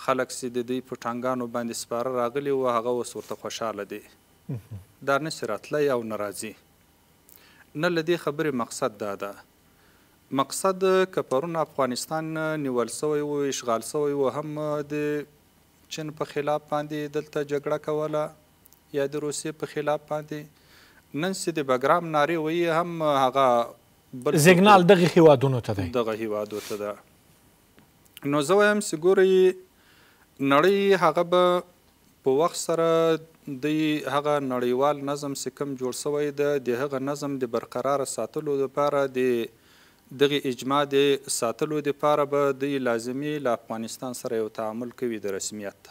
خلک چې د دوی په ټانګانو باندې سپاره راغلي وو هغه اوس ورته خوشحاله دي. دا نشي راتلی او نه راځي. نه له دې خبرې مقصد دا ده، مقصد که پرون افغانستان نیول سوی و، اشغال سوی و، هم د چین په خلاف باندې دلته جګړه کوله یا د روسیې په خلاف باندې، نن چې د بګرام نارې وایي هم هغه بل سیګنال دغه هیوادونو ته دی، دغه هیوادو ته ده. نو زه وایم چې ګورئ نړۍ هغه به په وخت سره دی هغه نړیوال نظم چې کوم جوړ سوی ده د هغه نظم د برقراره ساتلو دپاره، د دغې اجماع د ساتلو دپاره به دوی لازمي له افغانستان سره یو تعامل کوي د رسمیت.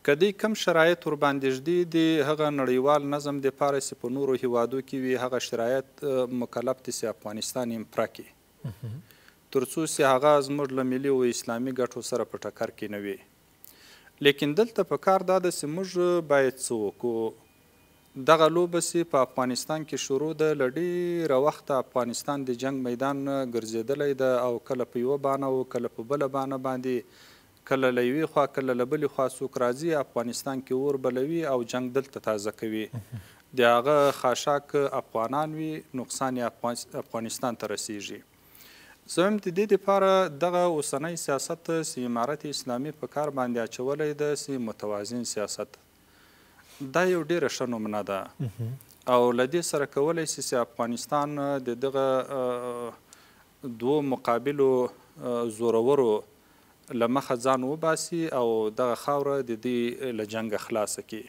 که دوی کم شرایط ورباندې ږدي د هغه نړیوال نظم دپاره چې په نورو هیوادو کې وي هغه شرایط مکلف دي چې افغانستان یې پوره کړي، تر څو چې هغه زموږ له ملي او اسلامي ګټو سره په ټکر کې نه وي. لیکن دلته په کار دا ده چې موږ باید څه وکړو. دغه لوبه چې په افغانستان کې شروع ده له ډېره وخته افغانستان د جنګ میدان ګرځېدلی ده او کله په یوه بانه او کله په بله بانه باندې، کله له یوې خوا کله له بلې خوا څوک راځي افغانستان کې اور بلوي او جنګ دلته تازه کوي. د هغه خاشاک افغانان وي، نقصان یې افغانستان ته رسیږي. زه وایم د دې دپاره دغه اوسنی سیاست چې امارت اسلامي په کار باندې اچولی ده چې متوازن سیاست، دا یو ډېره ښه نمونه ده او له دې سره کولی شي چې افغانستان د دغه دوو مقابلو زورورو له مخه ځان وباسي او دغه خاوره د دوی له جنګه خلاصه کړي.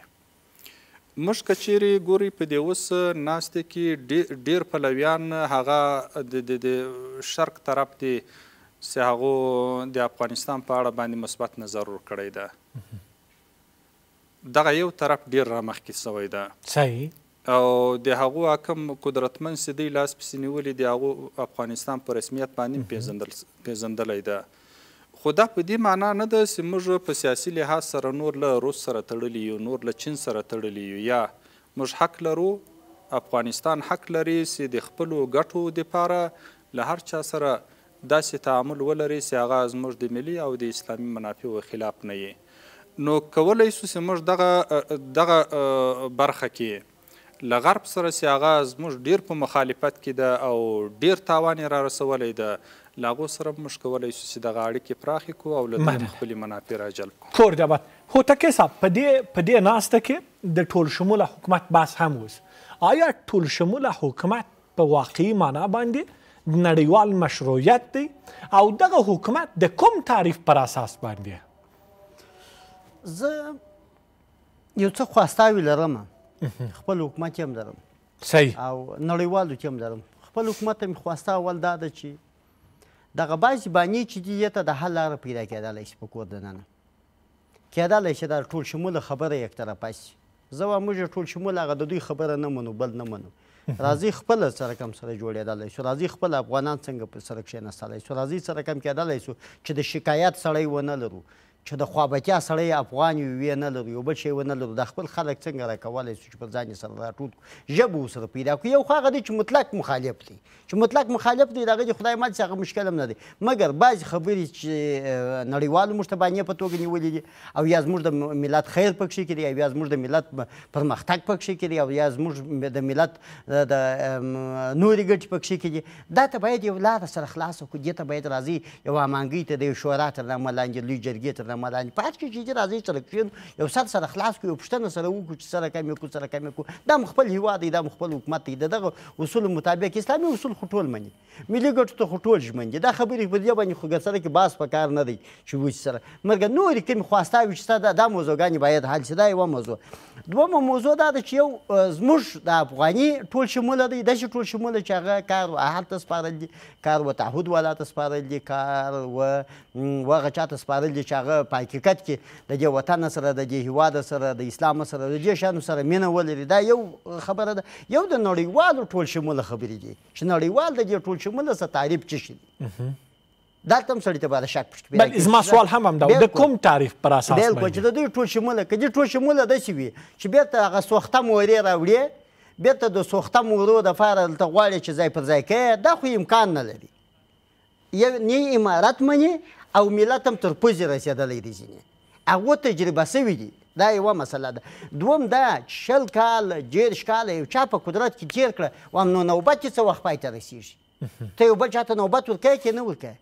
موږ که چیرې ګورئ په دې اوس ناستې کې ډېر پلویان هغه د شرق طرف دی چې هغو د افغانستان په اړه باندې مثبت نظر ورکړی ده. دغه یو طرف ډیر رامخکې سوی ده. صحیح. او د هغو حاکم قدرتمن چې دی لاس پسې نیولي د هغو افغانستان په رسمیت باندې پېژندلی ده. خو دا په دې معنا نه ده چې موږ په سیاسي لحاظ سره نور له روس سره تړلي یو، نور له چین سره تړلي یو، یا موږ حق لرو، افغانستان حق لري چې د خپلو ګټو دپاره له هر چا سره داسې تعامل ولري چې هغه زموږ د ملي او د اسلامي منافعو خلاف نه وي. نو کولی شو چې موږ دغه برخه کې له غرب سره چې هغه زموږ ډیر په مخالفت کې ده او ډیر تاوان یې را رسولی ده، له هغو سره موږ کولی شو چې دغه اړیکې پراخې کړو او له دوی خپلې منافع را جلب کړو. کور دې آباد. هوتکي صاحب، په دې ناسته کې د ټول شموله حکومت بحث هم وس. آیا ټول شموله حکومت په واقعي معنا باندې نړیوال مشروعیت دی او دغه حکومت د کوم تعریف پر اساس باندې؟ زه یو څه خواستاوي لرم، خپل حکومت هم لرم، صحیح، او نړیوالو کې هم لرم. خپل حکومت ته مې خواسته اول دا ده چې دغه بعضې بانې چې دي دې ته د حل لاره پیدا کېدلی شي په کور دننه کېدلی شي. دا ټول شموله خبره یک طرفه شي. زه وایم موږ ټول شموله هغه د دوی خبره نه منو، بل نه منو. راځئ خپله څه رقم سره جوړېدلی شو، راځئ خپله افغانان څنګه سره کښېناستلی شو، راځئ څه رقم کېدلی شو چې د شکایت سړی ونه لرو، چې د خوابتیا سړی افغان یو ویې نه لرو، یو بل شی ونه لرو. دا خپل خلک څنګه راکولی شو چې پر ځان یې سره راټول کړو، ژبه ورسره پیدا کړو. یو خو هغه دی چې مطلق مخالف دی، چې مطلق مخالف دی د هغه دې خدای مل چې هغه مشکل هم نه دی، مګر بعضې خبرې چې نړیوالو موږ ته بانې په توګه نیولې دي، او یا زموږ د ملت خیر پکښې کې دی، او یا زموږ د ملت پرمختګ پکښې کې دی، او یا زموږ د ملت د نورې ګټې پکښې کې دي، دا ته باید یو لاره سره خلاصه کړو. دې ته باید راځئ یو هماهنګۍ ته، د یو شورا تر نامه لاندې، لوی جرګې تر نامه لاندې، په هر څه چې راځئ سره کښېنو، یو سر سره خلاص کړو، یو پوښتنه سره وکړو چې څه رقم یې کړو، څه رقم یې کړو. دا مو خپل هیواد دی، دا مو خپل حکومت دی. د دغه اصولو مطابق اسلامي اصول خو ټول مني، ملي ګټو ته خو ټول ژمن دي. دا خبرې په دې باندې خو ګرسره کې باز په کار نه دی چې وشي سره. مګر نورې کومې خواستاوې چې شته دا موضوعګانې باید حل شي. دا یوه موضوع. دویمه موضوع دا ده چې یو زموږ د افغاني ټول شموله دی، داسې ټول شموله چې هغه کار و اهل ته سپارل دي، کار و تعهد والا ته سپارل دي، کار و هغه چا ته سپارل دي چې هغه په حقیقت کې د دې وطن سره، د دې هیواد سره، د اسلام سره، د دې شیانو سره مینه ولري. دا یو خبره ده. یو د نړیوالو ټول شموله خبرې دي چې نړیوال د دې ټول شموله څه تعریف څه شي دی، دلته هم سړي ته باید شک پکې پیدا کړي. زما سوال هم همدا و، د کوم تعریف پر اساس باندې؟ بلکل چې د دوی ټول شموله، که دې ټول شموله داسې وي چې بېرته هغه سوخته مورې راوړې، بېرته د سوخته مورو دپاره دلته غواړي چې ځای پر ځای کوي، دا خو امکان نه لري. یو نی امارت مني او ملت هم تر پوزې رسېدلی دی، ځینې هغو تجربه سوي دي. دا یوه مسله ده. دوم دا چې 20 کاله 30 کاله یو چا په قدرت کې تېر کړه، وایم نو نوبت یې څه وخت پای ته رسېږي؟ ته یو بل چا ته نوبت ورکوې که نه ورکوې؟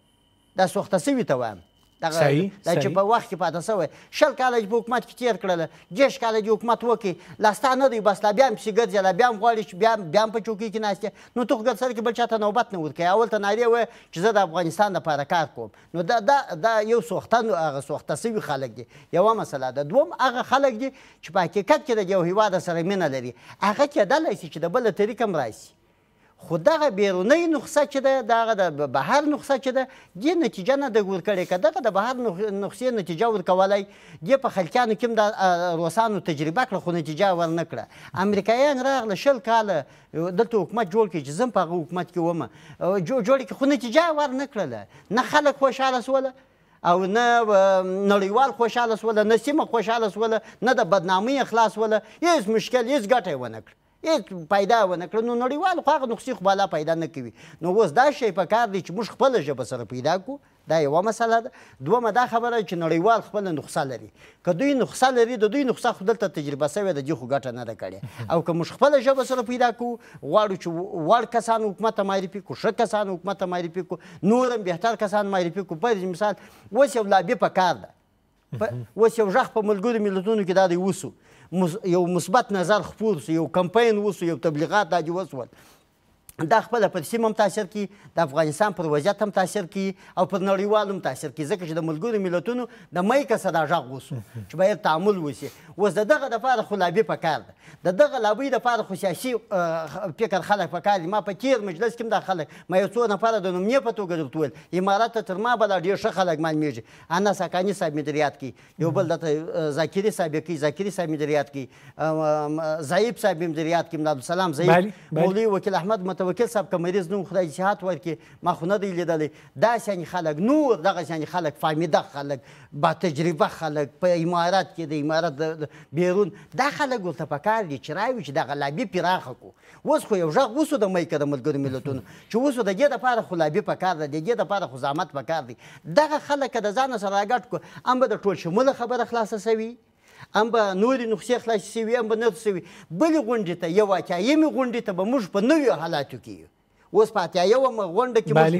دا سوخته سوي ته وایم، دا چې په وخت کې پاته سوی 20 کاله چې په حکومت کې تېر کړله، 30 کاله چې حکومت وکړي، لا ستا نه دی، بس لا بیا هم پسې ګرځې، لا بیا هم غواړي چې بیا هم په چوکۍ کې ناست یې، نو ته خو ګرسره کې بل چا ته نوبت نه ورکوې. اول ته نارې وایې چې زه د افغانستان دپاره کار کوم. نو دا یو سوخته، هغه سوخته سوي خلک دي، یوه مسله ده. دوم هغه خلک دي چې په حقیقت کې د یو هیواد سره مینه لري، هغه کېدلی شي چې د بله طریق هم راشي، خو دغه بیرونۍ نخسه چې ده، دغه د بهر نخسه چې ده، دې نتیجه نه ده ورکړې. که دغه د بهر نخسې نتیجه ورکولی، دې په خلکیانو کې هم د روسانو تجربه کړه، خو نتیجه ورنه کړه. امریکایان راغله 20 کاله دلته حکومت جوړ کړي، چې زه هم په هغه حکومت کې وم، جوړ کړي، خو نتیجه ورنه کړله. نه خلک خوشحاله سوله، او نه نړیوال خوشحاله سوله، نه سیمه خوشحاله سوله، نه د بدنامۍ خلاص سوله، هېڅ مشکل، هېڅ ګټه یې ونه کړه، هېڅ پیدا ونه کړه. نو نړیوال خو هغه نقصې خو بالا پیدا نه کوي. نو اوس دا شی په کار دی چې موږ خپله ژبه سره پیدا کړو، دا یوه مسله ده. دومه دا خبره چې نړیوال خپله نخسه لري، که دوی نخسه لري، د دوی نخسه خو دلته تجربه سوې ده، دې خو ګټه نه ده کړې. او که موږ خپله ژبه سره پیدا کړو، غواړو چې وړ کسان حکومت ته معرفي کړو، ښه کسان حکومت ته معرفي کړو، نور هم بهتر کسان معرفي کړو. پر مثال اوس یو لابي په کار ده، اوس یو غږ په ملګرو ملتونو کې دا دی وسو، یو مثبت نظر خپور سو، یو کمپاین وسو، یو تبلیغات دا دې وسول. دا خپله پر سیمه هم تاثیر کوي، د افغانستان پر وضعیت هم تاثیر کوي او پر نړیوالو هم تاثیر کوي، ځکه چې د ملګرو ملتونو د میکه سره دا غږ وسو چې باید تعامل وسي. اوس د دغه دپاره خو لابي پکار ده، د دغه لابۍ دپاره خو سیاسي فکر خلک پکار دي. ما په تېر مجلس کې هم دا خلک، ما یو څو نفره د نومنې په توګه درته وویل، امارت ته تر ما به لا ډېر ښه خلک معلومېږي. انس حقاني صاحب مې در یاد کوي، یو بل درته ذاکري صاحب یې کوي، ذاکري صاحب مې در یاد کوي، ضعیف صاحب مې در یاد کوي، ملا عبدالسلام ضعیف، مولوي وکیل احمد متوکل صاحب که مریض نوم خدای صحت ورکړي، ما خو نه دی لیدلی. داسې یعنې خلک نور دغسې یعنې خلک، فهمیده خلک، با تجربه خلک په امارت کې، د امارت بیرون دا خلک ورته پکار دي چې راوي چې دغه لابي پراخه کړو. اوس خو یو غږ وسو د میکه د ملګرو ملتونو چې اوس د دې دپاره خو لابي پکار ده، د دې دپاره خو زحمت پکار دی. دغه خلک که د ځانه سره راګډ کړو، هم به د ټول شموله خبره خلاصه سوي، هم به نورې نقصې خلاصې سوي، هم به نور سوي. بلې غونډې ته، یو اتیایمې غونډې ته به موږ په نویو حالاتو کې یو. اوس په اتیایمه غونډه کې موږ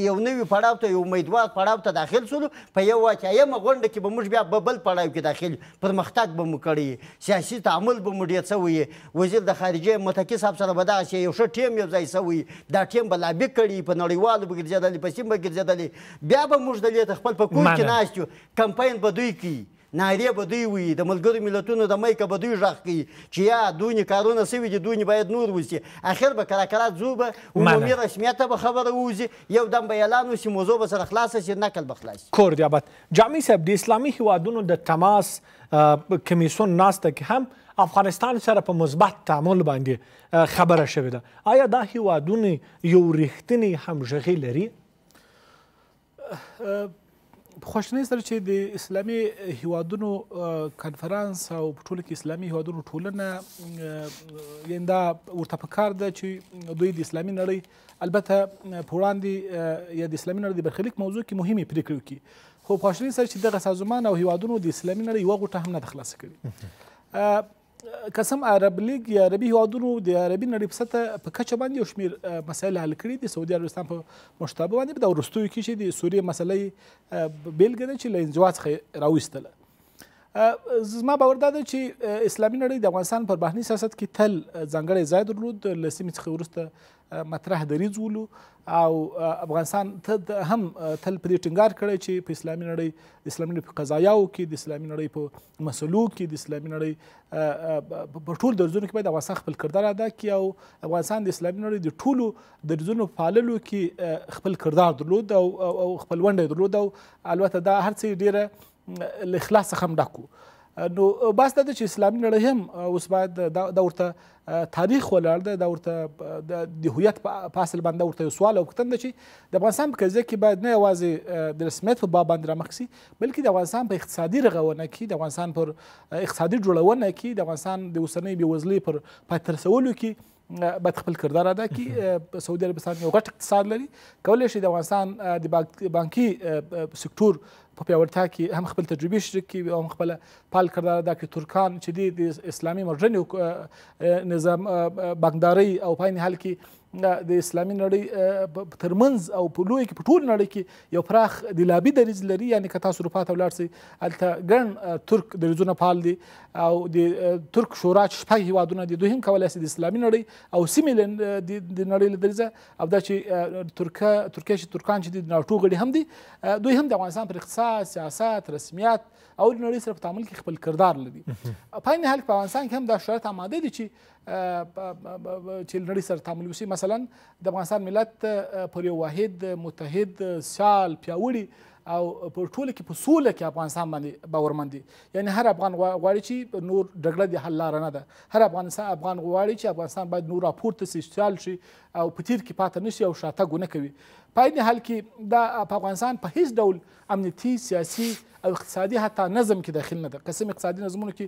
یو نوي پړاو ته، یو امیدوار پړاو ته داخل شولو. په یو اتیایمه غونډه کې به موږ بیا په بل پړاو کې داخل، پرمختګ به مو کړی، سیاسي تعامل به مو ډېر سوی، وزیر د خارجې متقي صاحب سره به دغسې یو ښه ټیم یو ځای سوی، دا ټیم به لابي کړي، په نړیوالو به ګرځېدلی، په سیمه به ګرځېدلی. بیا به موږ دلې ته خپل په کور کې ناست یو، کمپاین به دوی کوي، نارې به دوی وي، د ملګرو ملتونو د میکه به دوی غږ کوي چې یا دونې کارونه سوي دي، دونې باید نور وسي. اخر به کرا کرا ځو به عمومي رسمیت ته به خبره ووځي، یو دم به اعلان وسي، موضوع به سره خلاصه سي، نقل به خلاص سي. کور دې آباد. جامع صاحب، د اسلامي هیوادونو د تماس کمیسیون ناسته کې هم افغانستان سره په مثبت تعامل باندې خبره شوې ده. آیا دا هیوادونه یو رښتینی همغږي لري؟ په خواشینۍ سره چې د اسلامي هیوادونو کنفرانس او په ټوله کې اسلامي هیوادونو ټولنه، یعنې دا ورته پکار ده چې دوی د اسلامي نړۍ البته په وړاندې یا د اسلامي نړۍ د برخلیک موضوع کې مهمې پرېکړې وکړي، خو په خواشینۍ سره چې دغه سازمان او هیوادونو د اسلامي نړۍ یوه غوټه هم نه ده خلاصه کړې. که څه هم عرب لیګ یا عربي هیوادونو د عربي نړۍ په سطح په کچه باندې یو شمېر مسایل حل کړي دي، سعودي عربستان په مشرتابه باندې په دا وروستیو کې چې د سوریې مسله یې بېلګه ده چې له انزوا څخه یې راویستله. زما باور دا دی چې اسلامي نړۍ د افغانستان پر بهرني سیاست کې تل ځانګړی ځای درلود، له سیمې څخه وروسته مطرح دریځ ولو او افغانستان هم تل په دې ټینګار کړی چې په اسلامي نړۍ، د اسلامي نړۍ په قضایاو کې، د اسلامي نړۍ په مسلو کې، د اسلامي نړۍ په ټولو درځونو کې باید افغانستان خپل کردار ادا کړي او افغانستان د اسلامي نړۍ د ټولو درځونو په پاللو کې خپل کردار درلود او خپل ونډه یې درلود او البته دا هر څه یې ډېره له اخلاص څخه هم ډک و. نو بحث دا دی چې اسلامي نړۍ هم اوس باید دا ورته تاریخ ولاړ دی، دا ورته د هویت په اصل باندې ورته یو سوال او پوښتنه ده چې د افغانستان په قضیه کې باید نه یوازې د رسمیت په باب باندې رامخ سي، بلکې د افغانستان په اقتصادي رغونه کې، د افغانستان پر اقتصادي جوړونه کې، د افغانستان د اوسنۍ بېوزلۍ پر پای ته رسولو کې باید خپل کردار ادا کړي. سعودي عربستان یو غټ اقتصاد لري، کولی شي د افغانستان د بانکي سکتور په پیاوړتیا کې هم خپل تجربې شریک کړي او هم خپله فعال کردار ادا کړي. ترکان چې دي د اسلامي مډرنې نظام بانکدارۍ او په عین حال کې د اسلامي نړۍ ترمنځ او په لوی کې په ټول نړۍ کې یو پراخ د لابي دریځ لري، یعنې که تاسو اروپا ته ولاړ شئ هلته ګڼ ترک دریځونه فعال دي او د ترک شورا چې شپږ هیوادونه دي دوی هم کولی شي د اسلامي نړۍ او سیمې د نړۍ له دریځه او دا چې ترکیه چې ترکان چې دي د ناټو غړي هم دي، دوی هم د افغانستان پر اقتصاد، سیاست، رسمیت او له نړۍ سره په تعامل کې خپل کردار لري. په عین حال کې په افغانستان کې هم دا شرایط آماده دي چې نړۍ سره تعامل وشي. مثلا د افغانستان ملت پر یو واحد، متحد، سیال، پیاوړي او په ټوله کې په سوله کې افغانستان باندې باورمند دي. یعنې هر افغان غواړي چې نور جګړه د حل لاره نه ده، هر افغان غواړي چې افغانستان باید نور راپورته شي، سیال شي او په تیر کې پاته نه شي او شاتګ ونه کوي. په عین حال کې دا په افغانستان په هیڅ ډول امنیتي، سیاسي او اقتصادي حتی نظم کې داخل نه ده. که څه هم اقتصادي نظمونو کې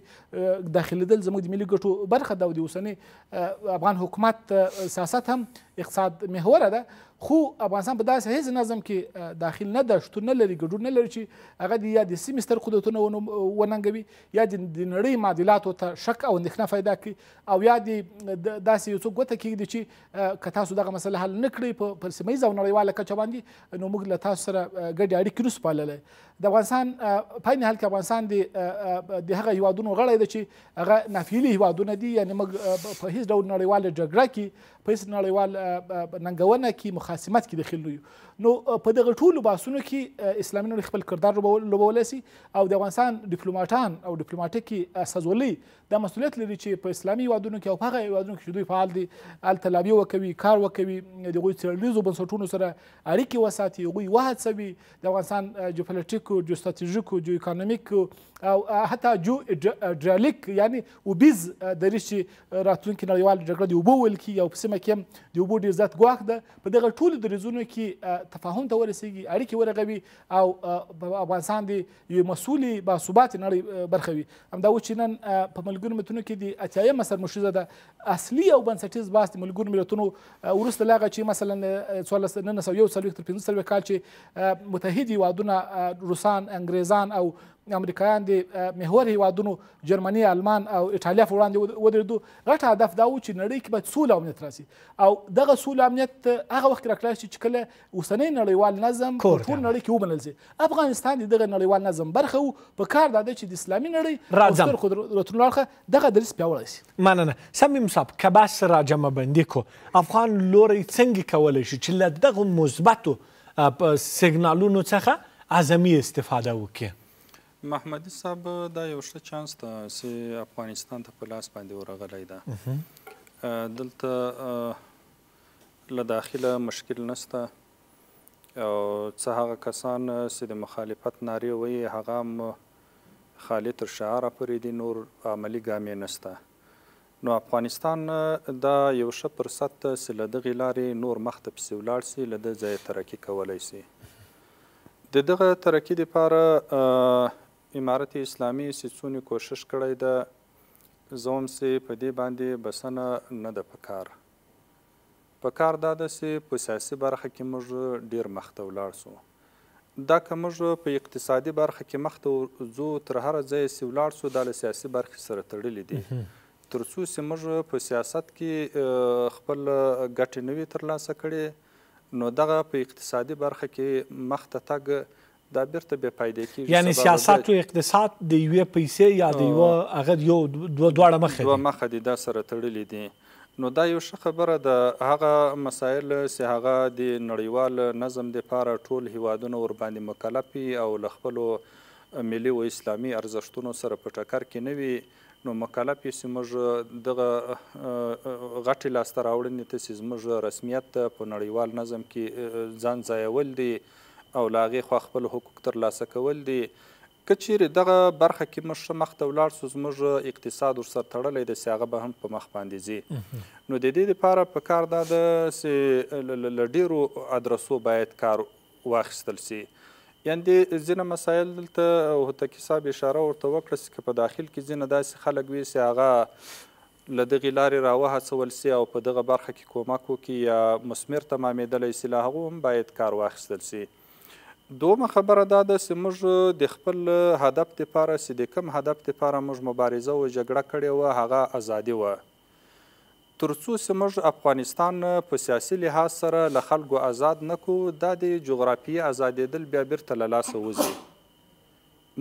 داخلېدل زموږ د ملي ګټو برخه ده او د اوسني افغان حکومت سیاست هم اقتصاد محوره ده، خو افغانستان په داسې هیڅ نظم کې داخل نه ده، شتون نه لري، ګډون نه لري چې هغه د یا د سیمې ستر قدرتونه وننګوي یا د نړۍ معادلاتو ته شک او اندېښنه پیدا کړي او یا د داسې یو څوک ګوته کېږدي چې که تاسو دغه مسله حل نه کړئ په سیمه ییزه او نړیواله نړیواله کچه باندې نو موږ له تاسو سره ګډې اړیکې نشو پاللی. د افغانستان په عین حال کې افغانستان د هغه هیوادونو غړی دی چې هغه نافعلي هیوادونه دي، یعنې موږ په هیڅ ډول نړیواله جګړه کې، په هیڅ نړیوال ننګونه کې، مخاصمت کې دخیل نه یو. نو په دغه ټولو بحثونو کې اسلامي نړۍ خپل کردار لوبولی شي او د افغانستان ډیپلوماټان او ډیپلوماټیکې استازولۍ دا مسؤلیت لري چې په اسلامي هیوادونو کې او په هغه هیوادونو کې چې دوی فعال دي هلته لابي وکوي، کار وکوي، د هغوی څېړنیزو بنسټونو سره اړیکې وساتي، هغوی وهڅوي د افغانستان جیوپولیټیکو، جیوستراتیژیکو، جیو اکانومیکو او حتی جیو ایډرالیک یعنې اوبیز دریځ چې راتلونکې نړیواله جګړه د اوبو ویل کېږي او په سیمه کې هم د اوبو ډېر زیات ګواښ ده، په دغه ټولو دریځونو کې تفاهم ته ورسېږي، اړیکې ورغوي او افغانستان د یوې مسؤلې باثباتې نړۍ برخه وي. همدا و چې نن په ملګرو ملتونو کې د 80مه سرمشریزه ده، اصلي او بنسټیز بحث د ملګرو ملتونو وروسته له هغه چې مثلا 1941 تر 45 کال چې متحد هیوادونه روسان، انګریزان او امریکایان د محور هیوادونو جرمني، آلمان او ایټالیا په وړاندې ودرېدو، غټ هدف دا و چې نړۍ کې باید سوله او امنیت راسي او دغه سوله امنیت هغه وخت کې راکړای شي چې کله اوسنی نړیوال نظم په ټول نړۍ کې ومنل شي. افغانستان د دغه نړیوال نظم برخه و، په کار دا دی چې د اسلامي نړۍ او ستر قدرتونو اړخه دغه دریځ پیاوړی شي. مننه. صمیم صاحب، که بحث راجمع بندي کو، افغان لوری څنګه کولی شي چې له دغو مثبتو سیګنالونو څخه اعظمي استفاده وکړي؟ محمدي صاحب، دا یو ښه چانس ده چې افغانستان ته په لاس باندې ورغلی ده. دلته له داخله مشکل نشته او څه هغه کسان چې د مخالفت نارې وایي هغه هم خالي تر شعاره پورې دي، نور عملي ګامې نشته. نو افغانستان دا یو ښه فرصت ده چې له دغې لارې نور مخته پسې ولاړ شي، له دې ځایه ترقي کولی شي. د دغه ترقي دپاره امارت اسلامي چې څونې کوشش کړی ده، زه هم چې په دې باندې بسنه نه ده پکار. پکار دا ده چې په سیاسي برخه کې موږ ډېر مخته ولاړ سو. دا که موږ په اقتصادي برخه کې مخته ځو، تر هره ځایه چې ولاړ سو، دا له سیاسي برخې سره تړلي دي. تر څو چې موږ په سیاست کې خپل ګټې نه وي ترلاسه کړې، نو دغه په اقتصادي برخه کې مخته تګ دا بیرته بې فایدې کېږي. یعنې سیاست و اقتصاد د یوې پیسې یا د یوه هغه یو دواړه مخه دي، دوه مخه دي، دا سره تړلي دي. نو دا یو ښه خبره ده. هغه مسایل چې هغه د نړیوال نظم دپاره ټول هیوادونه ورباندې مکلف وي او له خپلو ملي و اسلامي ارزښتونو سره په ټکر کې نه وي، نو مکلف یو چې موږ دغه غټې لاسته راوړنې ته چې زموږ رسمیت ده په نړیوال نظم کې ځان ځایول دي او له هغې خوا خپل حقوق ترلاسه کول دي. که چیرې دغه برخه کې موږ ښه مخته ولاړ سو، زموږ اقتصاد ورسره تړلی دی چې هغه به هم په مخ باندې ځي. نو د دې دپاره په کار دا ده چې له ډېرو ادرسو باید کار واخیستل شي. یعنې ځینې مسایل دلته هوتکي صاحب اشاره ورته وکړه چې که په داخل کې ځینې داسې خلک وي چې هغه له دغې لارې راوهڅول شي او په دغه برخه کې کومک وکړي یا مثمر تمامېدلی شي، له هغو هم باید کار واخیستل شي. دومه خبره دا ده چې موږ د خپل هدف دپاره چې د کوم هدف دپاره موږ مبارزه او جګړه کړې وه، هغه ازادي وه. تر څو چې موږ افغانستان په سیاسي لحاظ سره له خلکو ازاد نه کړو، دا د جغرافیې ازادېدل بیا بیرته له لاسه وځي.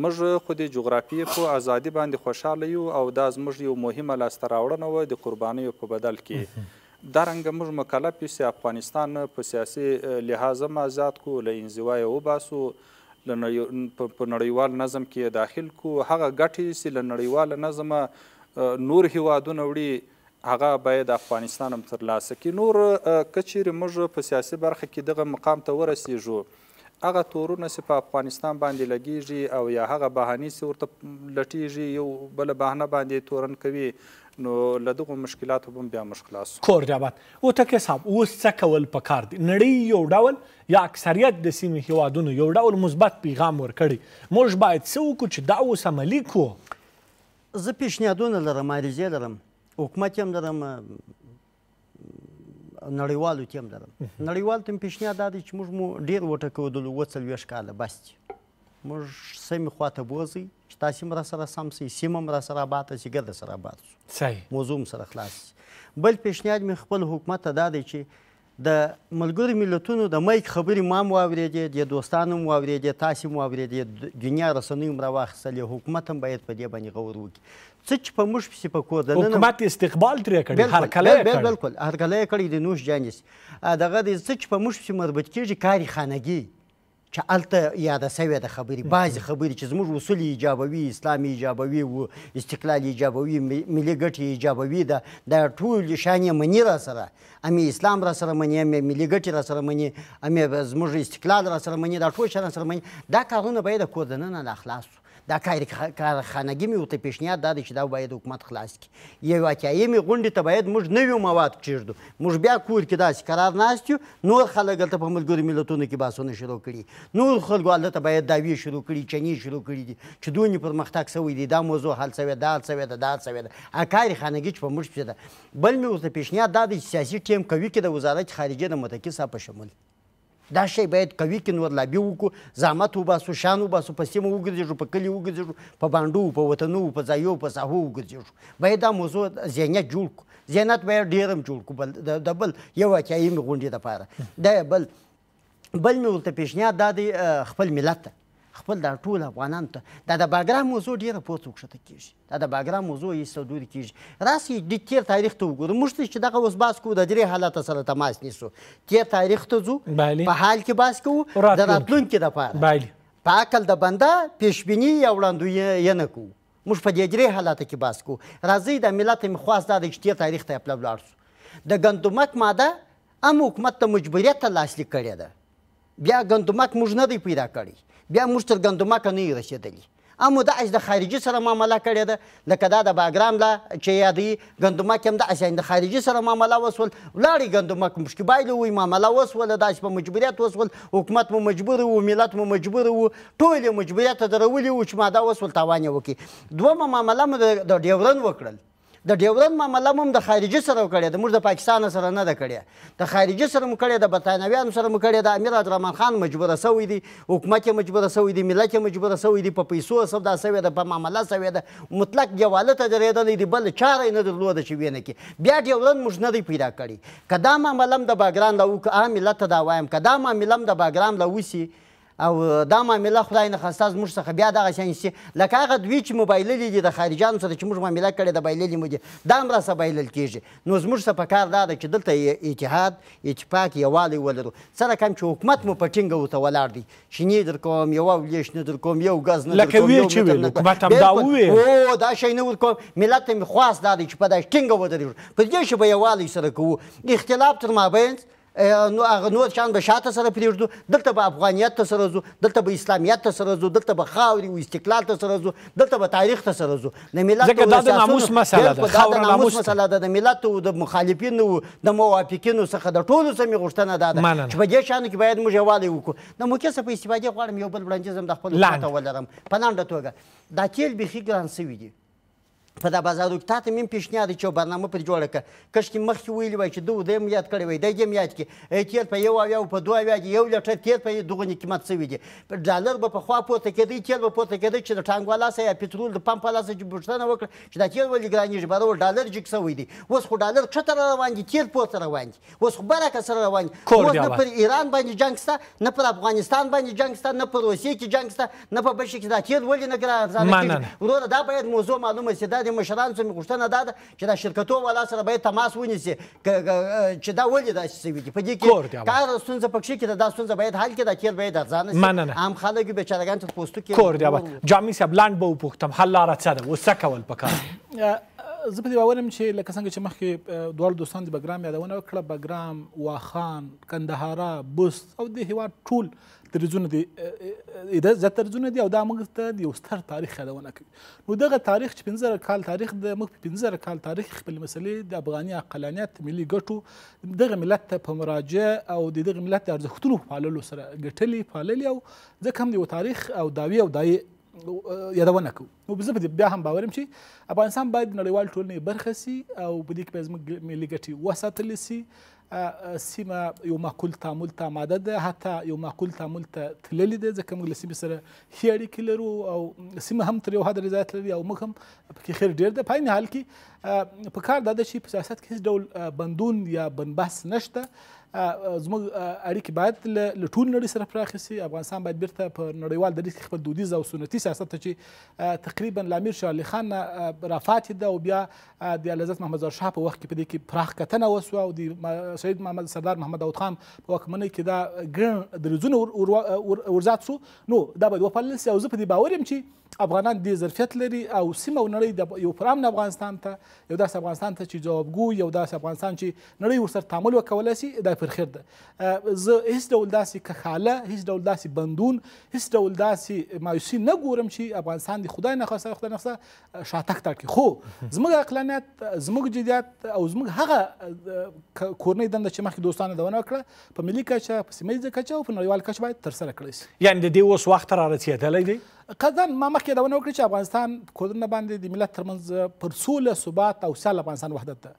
موږ خو د جغرافیې په ازادي باندې خوشحاله یو او دا زموږ یو مهمه لاسته راوړنه وه د قربانیو په بدل کې. دا رنګه موږ مکلف یو چې افغانستان په سیاسي لحاظ هم ازاد کړو، له انزوا یې وباسو، په نړیوال نظم کې یې داخل کړو. هغه ګټې چې له نړیواله نظمه نور هیوادونه وړي، هغه باید افغانستان هم ترلاسه کړي. نور که چیرې موږ په سیاسي برخه کې دغه مقام ته ورسیږو، هغه تورونه چې په افغانستان باندې لګیږي او یا هغه بهانې چې ورته لټیږي، یو بله بهانه باندې تورن کوي، نو له دغو مشکلاتو به هم بیا موږ خلاص سو. کور دې اباد. هوتکي صاحب، اوس څه کول پکار دي؟ نړۍ یو ډول یا اکثریت د سیمې هیوادونو یو ډول مثبت پیغام ورکړي، موږ باید څه وکړو چې دا اوس عملي کړو؟ زه پیشنهادونه لرم، عریضې لرم، حکومت هم لرم، نړیوالو ته هم لرم. نړیوالو ته مې پیشنهاد دا دی چې موږ مو ډېر وټکودلو، 47 کاله بس دي، موږ سمې خواته بوځئ چې تاسې هم راسره سم سئ، سیمه هم راسره اباده شي، ګرده سره اباد سو، موضوع هم سره خلاص شي. بل پیشنهاد مې خپل حکومت ته دا دی چې د ملګرو ملتونو د مایک خبرې ما هم واورېدې، د دوستانو هم واورېدې، تاسې هم واورېدې، دنیا رسنۍ هم راواخیستلې. حکومت هم باید په دې باندې غور وکړي. څه چې په موږ پسې په کور دننه حکومت استقبال ترې کړی، هرکلی یې کړی. بالکل هرکلی یې کړی دی، نوش جان یې. دغه دی څه چې په موږ پسې مربوط کېږي کاري خانګي چې هلته یاده سوې ده خبرې، بعضې خبرې چې زموږ اصول ایجابوي، اسلام ایجابوي و استقلال ایجابوي، ملي ګټې ایجابوي، دا ټول شیان یې مني را سره، هم یې اسلام را سره مني، هم یې ملي ګټې را سره مني، هم یې زموږ استقلال را سره مني، دا ټول شیان را سره مني. دا کارونه باید د کور دننه لا خلاص شو. دا کارخانګي مې ورته پیشنهاد دا دی چې دا باید حکومت خلاص کړي. یو اتیایمې غونډې ته باید موږ نوي مواد کښېږدو. موږ بیا کور کې داسې قرار ناست یو، نور خلک هلته په ملګرو ملتونو کې بحثونه شروع کړي، نور خلکو هلته باید دعوې شروع کړي، چنې شروع کړي دي چې دونې پرمختګ سوی دی، دا موضوع حل سوې، دا حل سوې ده، دا حل سوې ده. هغه کارخانګي چې په موږ پسې ده. بل مې ورته پیشنهاد دا دی چې سیاسي ټیم قوي کړي د وزارت خارجې د متکي صاحب په شمول. دا شی باید قوي کړي، نور لابي وکړو، زحمت وباسو، شان وباسو، په سیمه وګرځېږو، په کلي وګرځېږو، په بانډو، په وطنو، په ځایو، په ساحو وګرځېږو. باید دا موضوع ذهنیت جوړ کړو. ذهنیت باید ډېر هم جوړ کړو، د بل یو اتیایمې غونډې دپاره. دا بل مې ورته پیشنهاد دا دی خپل ملت ته، خپل دا ټول افغانانو ته. دا د باګرام موضوع ډېره پورته وکښته کېږي، دا د باګرام موضوع ایسته دورې کېږي. راسئ د تېر تاریخ ته وګورو. موږ ته چې دغه اوس بحث کوو د درې حالته سره تماس نیسو. تېر تاریخ ته ځو، په حال کې بحث کوو، د راتلونکي دپاره په عقل د بنده پیشبیني یا وړاندوینه کوو. موږ په دې درې حالته کې بحث کوو. راځئ د ملت مې خواست دا دی چې تېر تاریخ ته یې پله ولاړ شو. د ګندمک ماده هم حکومت ته مجبوریت ته لاسلیک کړې ده. بیا ګندمک موږ نه دی پیدا کړی، بیا موږ تر ګندمکه نه یو رسېدلي. امو داسې د خارجي سره معامله کړې ده، لکه دا د باګرام لا چې یادوي ګندمک هم داسې د خارجي سره معامله وسول، ولاړې ګندمک مشکې بایلوي، معامله وسوله، داسې په مجبوریت وسول، حکومت مو مجبور و، ملت مو مجبور و، ټول یې مجبوریت ته درولي وو چې ماده وسول، تاوان یې وکړي. دویمه معامله مو د ډیورن وکړل. د ډیورن معامله مو هم د خارجي سره کړې ده، موږ د پاکستان سره نه ده کړې، د خارجي سره مو کړې ده، برتانویانو سره مو کړې ده. امیر عبدالرحمن خان مجبوره سوی دی، حکومت یې مجبوره سوی دی، ملت یې مجبوره سوی دی، په پیسو سودا سوې ده، په معامله سوې ده، مطلق دیواله ته درېدلی دی، بل چاره یې نه درلوده چې ویې نه کړي. بیا ډیورن موږ نه دی پیدا کړی. که دا معامله هم د باګرام له وکړو، عام ملت ته دا وایم، که دا معامله هم د باګرام له وسي او دا معامله خدای نخواسته زموږ څخه بیا دغه شیان شي، لکه هغه دوی چې مو بایللي دي د خارجیانو سره چې موږ معامله کړې ده، بایللي مو دي، دا هم راسره بایلل کېږي. نو زموږ څخه په کار دا ده چې دلته اتحاد، اتفاق، یووالی ولرو. څه رقم چې حکومت مو په ټینګه ورته ولاړ دی چې نه درکوم، یوه ولیش نه درکوم، یو ګز نه درکوم، یو متر نه حکومت هم دا وویل، او دا شی نه ورکوم. ملت ته مې خواست دا دی چې په داسې ټینګه ودرېږو، په دې شي به یووالی سره کوو، اختلاف تر مابین نو هغه نور شیان به شاته سره پرېږدو، دلته به افغانیت ته سره ځو، دلته به اسلامیت ته سره ځو، دلته به خاورې او استقلال ته سره ځو، دلته به تاریخ ته سره ځو. د ملت ځکه دا د ناموس مسله ده، دا د ناموس مسله ده، د ملت او د مخالفینو او د موافقینو څخه د ټولو څخه مې غوښتنه دا ده چې په دې شیانو کې باید موږ یووالی وکړو. د موقع څخه په استفادې غواړم یو بل وړاندیز هم د خپل حکومت ولرم په لنډه توګه. دا تېل بیخي ګران سوي دي په دا بازارو کې. تاته مې هم پیشنهاد دی چې یو برنامه پرې جوړه کړه. کشکې مخکې ویلي وای چې ده دی هم یاد کړی وای، دی دې هم یاد کړي. تېل په 71 او په 72 دي، 1 لیټر تېل په دغونې قیمت سوي دي. ډالر به پخوا پورته کېدی، تېل به پورته کېدی چې د ټانګ والا سره یا پترول د پمپ والا سره چې پوښتنه وکړه چې دا تېل ولې ګرانېږي، باره ول ډالر جګ سوی دی. اوس خو ډالر کښته را روان دي، تېل پورته روان دي، اوس خو برعکس سره روان دي. اوس نه پر ایران باندې جنګ شته، نه پر افغانستان باندې جنګ شته، نه پر روسیې کې جنګ شته، نه په بل شي کې. دا تېل ولې نه ګران ارزانه کېږي؟ وروره دا باید موضوع معلومه شي. دا د مشرانو څخه مې غوښتنه دا ده چې دا شرکتو والا سره باید تماس ونیسي چې دا ولې داسې سوي دي. په دې کې کار ستونزه پکښې کې ده، دا ستونزه باید حل کړي، دا تېل باید ارزانه شي، عام خلک بیچارهګان تر پوستکي. کور دی آباد. جامي صاحب لنډ به وپوښتم، حل لاره څه ده، اوس څه کول پکار؟ زه په دې باور یم چې لکه څنګه چې مخکې دواړو دوستان د بګرام یادونه وکړه، بګرام، واخان، کندهارا، بست او د هېواد ټول دریځونه دي، زیات دریځونه دي، او دا موږ ته د یو ستر تاریخ یادونه کوي. نو دغه تاریخ چې 5000 کال تاریخ دی، موږ په 5000 کال تاریخ خپلې مسلې د افغاني عقلانیت، ملي ګټو، دغه ملت ته په مراجعه او د دغه ملت د ارزښتونو په پاللو سره ګټلې، پاللې، او ځکه هم د یو تاریخ او دعوې او دایې یادونه کوو. نو زه په دې بیا هم باور یم چې افغانستان باید نړیوال ټولنې برخه سي او په دې کې باید زموږ ملي ګټې وساتلې سي. سیمه یو معقول تعامل ته آماده ده، حتی یو معقول تعامل ته تللې ده، ځکه موږ له سیمې سره ښې اړیکې لرو او سیمه هم تر یو حده رضایت لري او موږ هم پکې خیر ډېر ده. په عین حال کې په کار دا ده چې په سیاست کې هېڅ ډول بندون یا بنبست نشته. زموږ اړیکې باید له ټول نړۍ سره پراخې شي. افغانستان باید بیرته په نړیوال دریځ کې خپل دودیز او سنتي سیاست ته چې تقریبا له امیر شیر علي خان نه رافاتې ده او بیا د اعلیحضرت محمد ظاهر شاه په وخت کې په دې کې پراخ کتنه وشوه او د شهید محمد سردار محمد داود خان په واکمنۍ کې دا ګڼ دریځونه ورزیات شو، نو دا باید وپالل شي. او زه په دې باور یم چې افغانان دې ظرفیت لري او سیمه او نړۍ د یو پرامن افغانستان ته، یو داسې افغانستان ته چې ځوابګو، یو داسې افغانستان چې نړۍ ورسره تعامل وکولای شي، دا پر خیر ده. زه هیڅ ډول داسې کښاله، هیڅ ډول داسې بندون، هیڅ ډول داسې مایوسي نه ګورم چې افغانستان د خدای نخواسته خدای نخواسته شاتګ ته کړي. خو زموږ عقلانیت، زموږ جدیت او زموږ هغه کورنۍ دنده چې مخکې دوستانو یادونه وکړه، په ملي کچه، په سیمه ییزه کچه او په نړیوال کچه باید ترسره کړی شي. یعنې د دې اوس وخت را رسېدلی دی؟ قطعا ما مخکې یادونه وکړه چې افغانستان کورنه باندې د ملت ترمنځ پر سوله، ثبات او سیال افغانستان وحدت ده.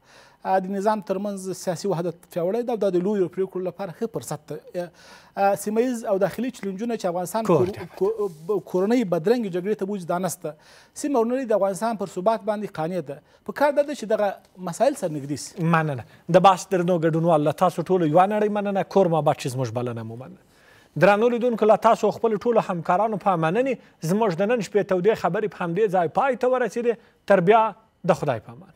د نظام ترمنځ سیاسي وحدت پیاوړی ده او دا د لویو پرېکړو لپاره ښه فرصت ده. سیمه ییز او داخلي چلنجونه چې افغانستان کورنۍ بدرنګې جګړې ته بوځي دا نشته. سیمه او نړۍ د افغانستان پر ثبات باندې قانع ده. په کار دا ده چې دغه مسایل سره نږدې شي. مننه. د بحث درنو ګډونوال، له تاسو ټولو یوه نړۍ مننه. کور مو اباد چې زموږ بلنه مو مننه. درنو لیدونکو، له تاسو خپلو ټولو همکارانو په مننې زموږ د نن شپې تودې خبرې په همدې ځای پای ته ورسېدې. تر بیا د خدای په امان.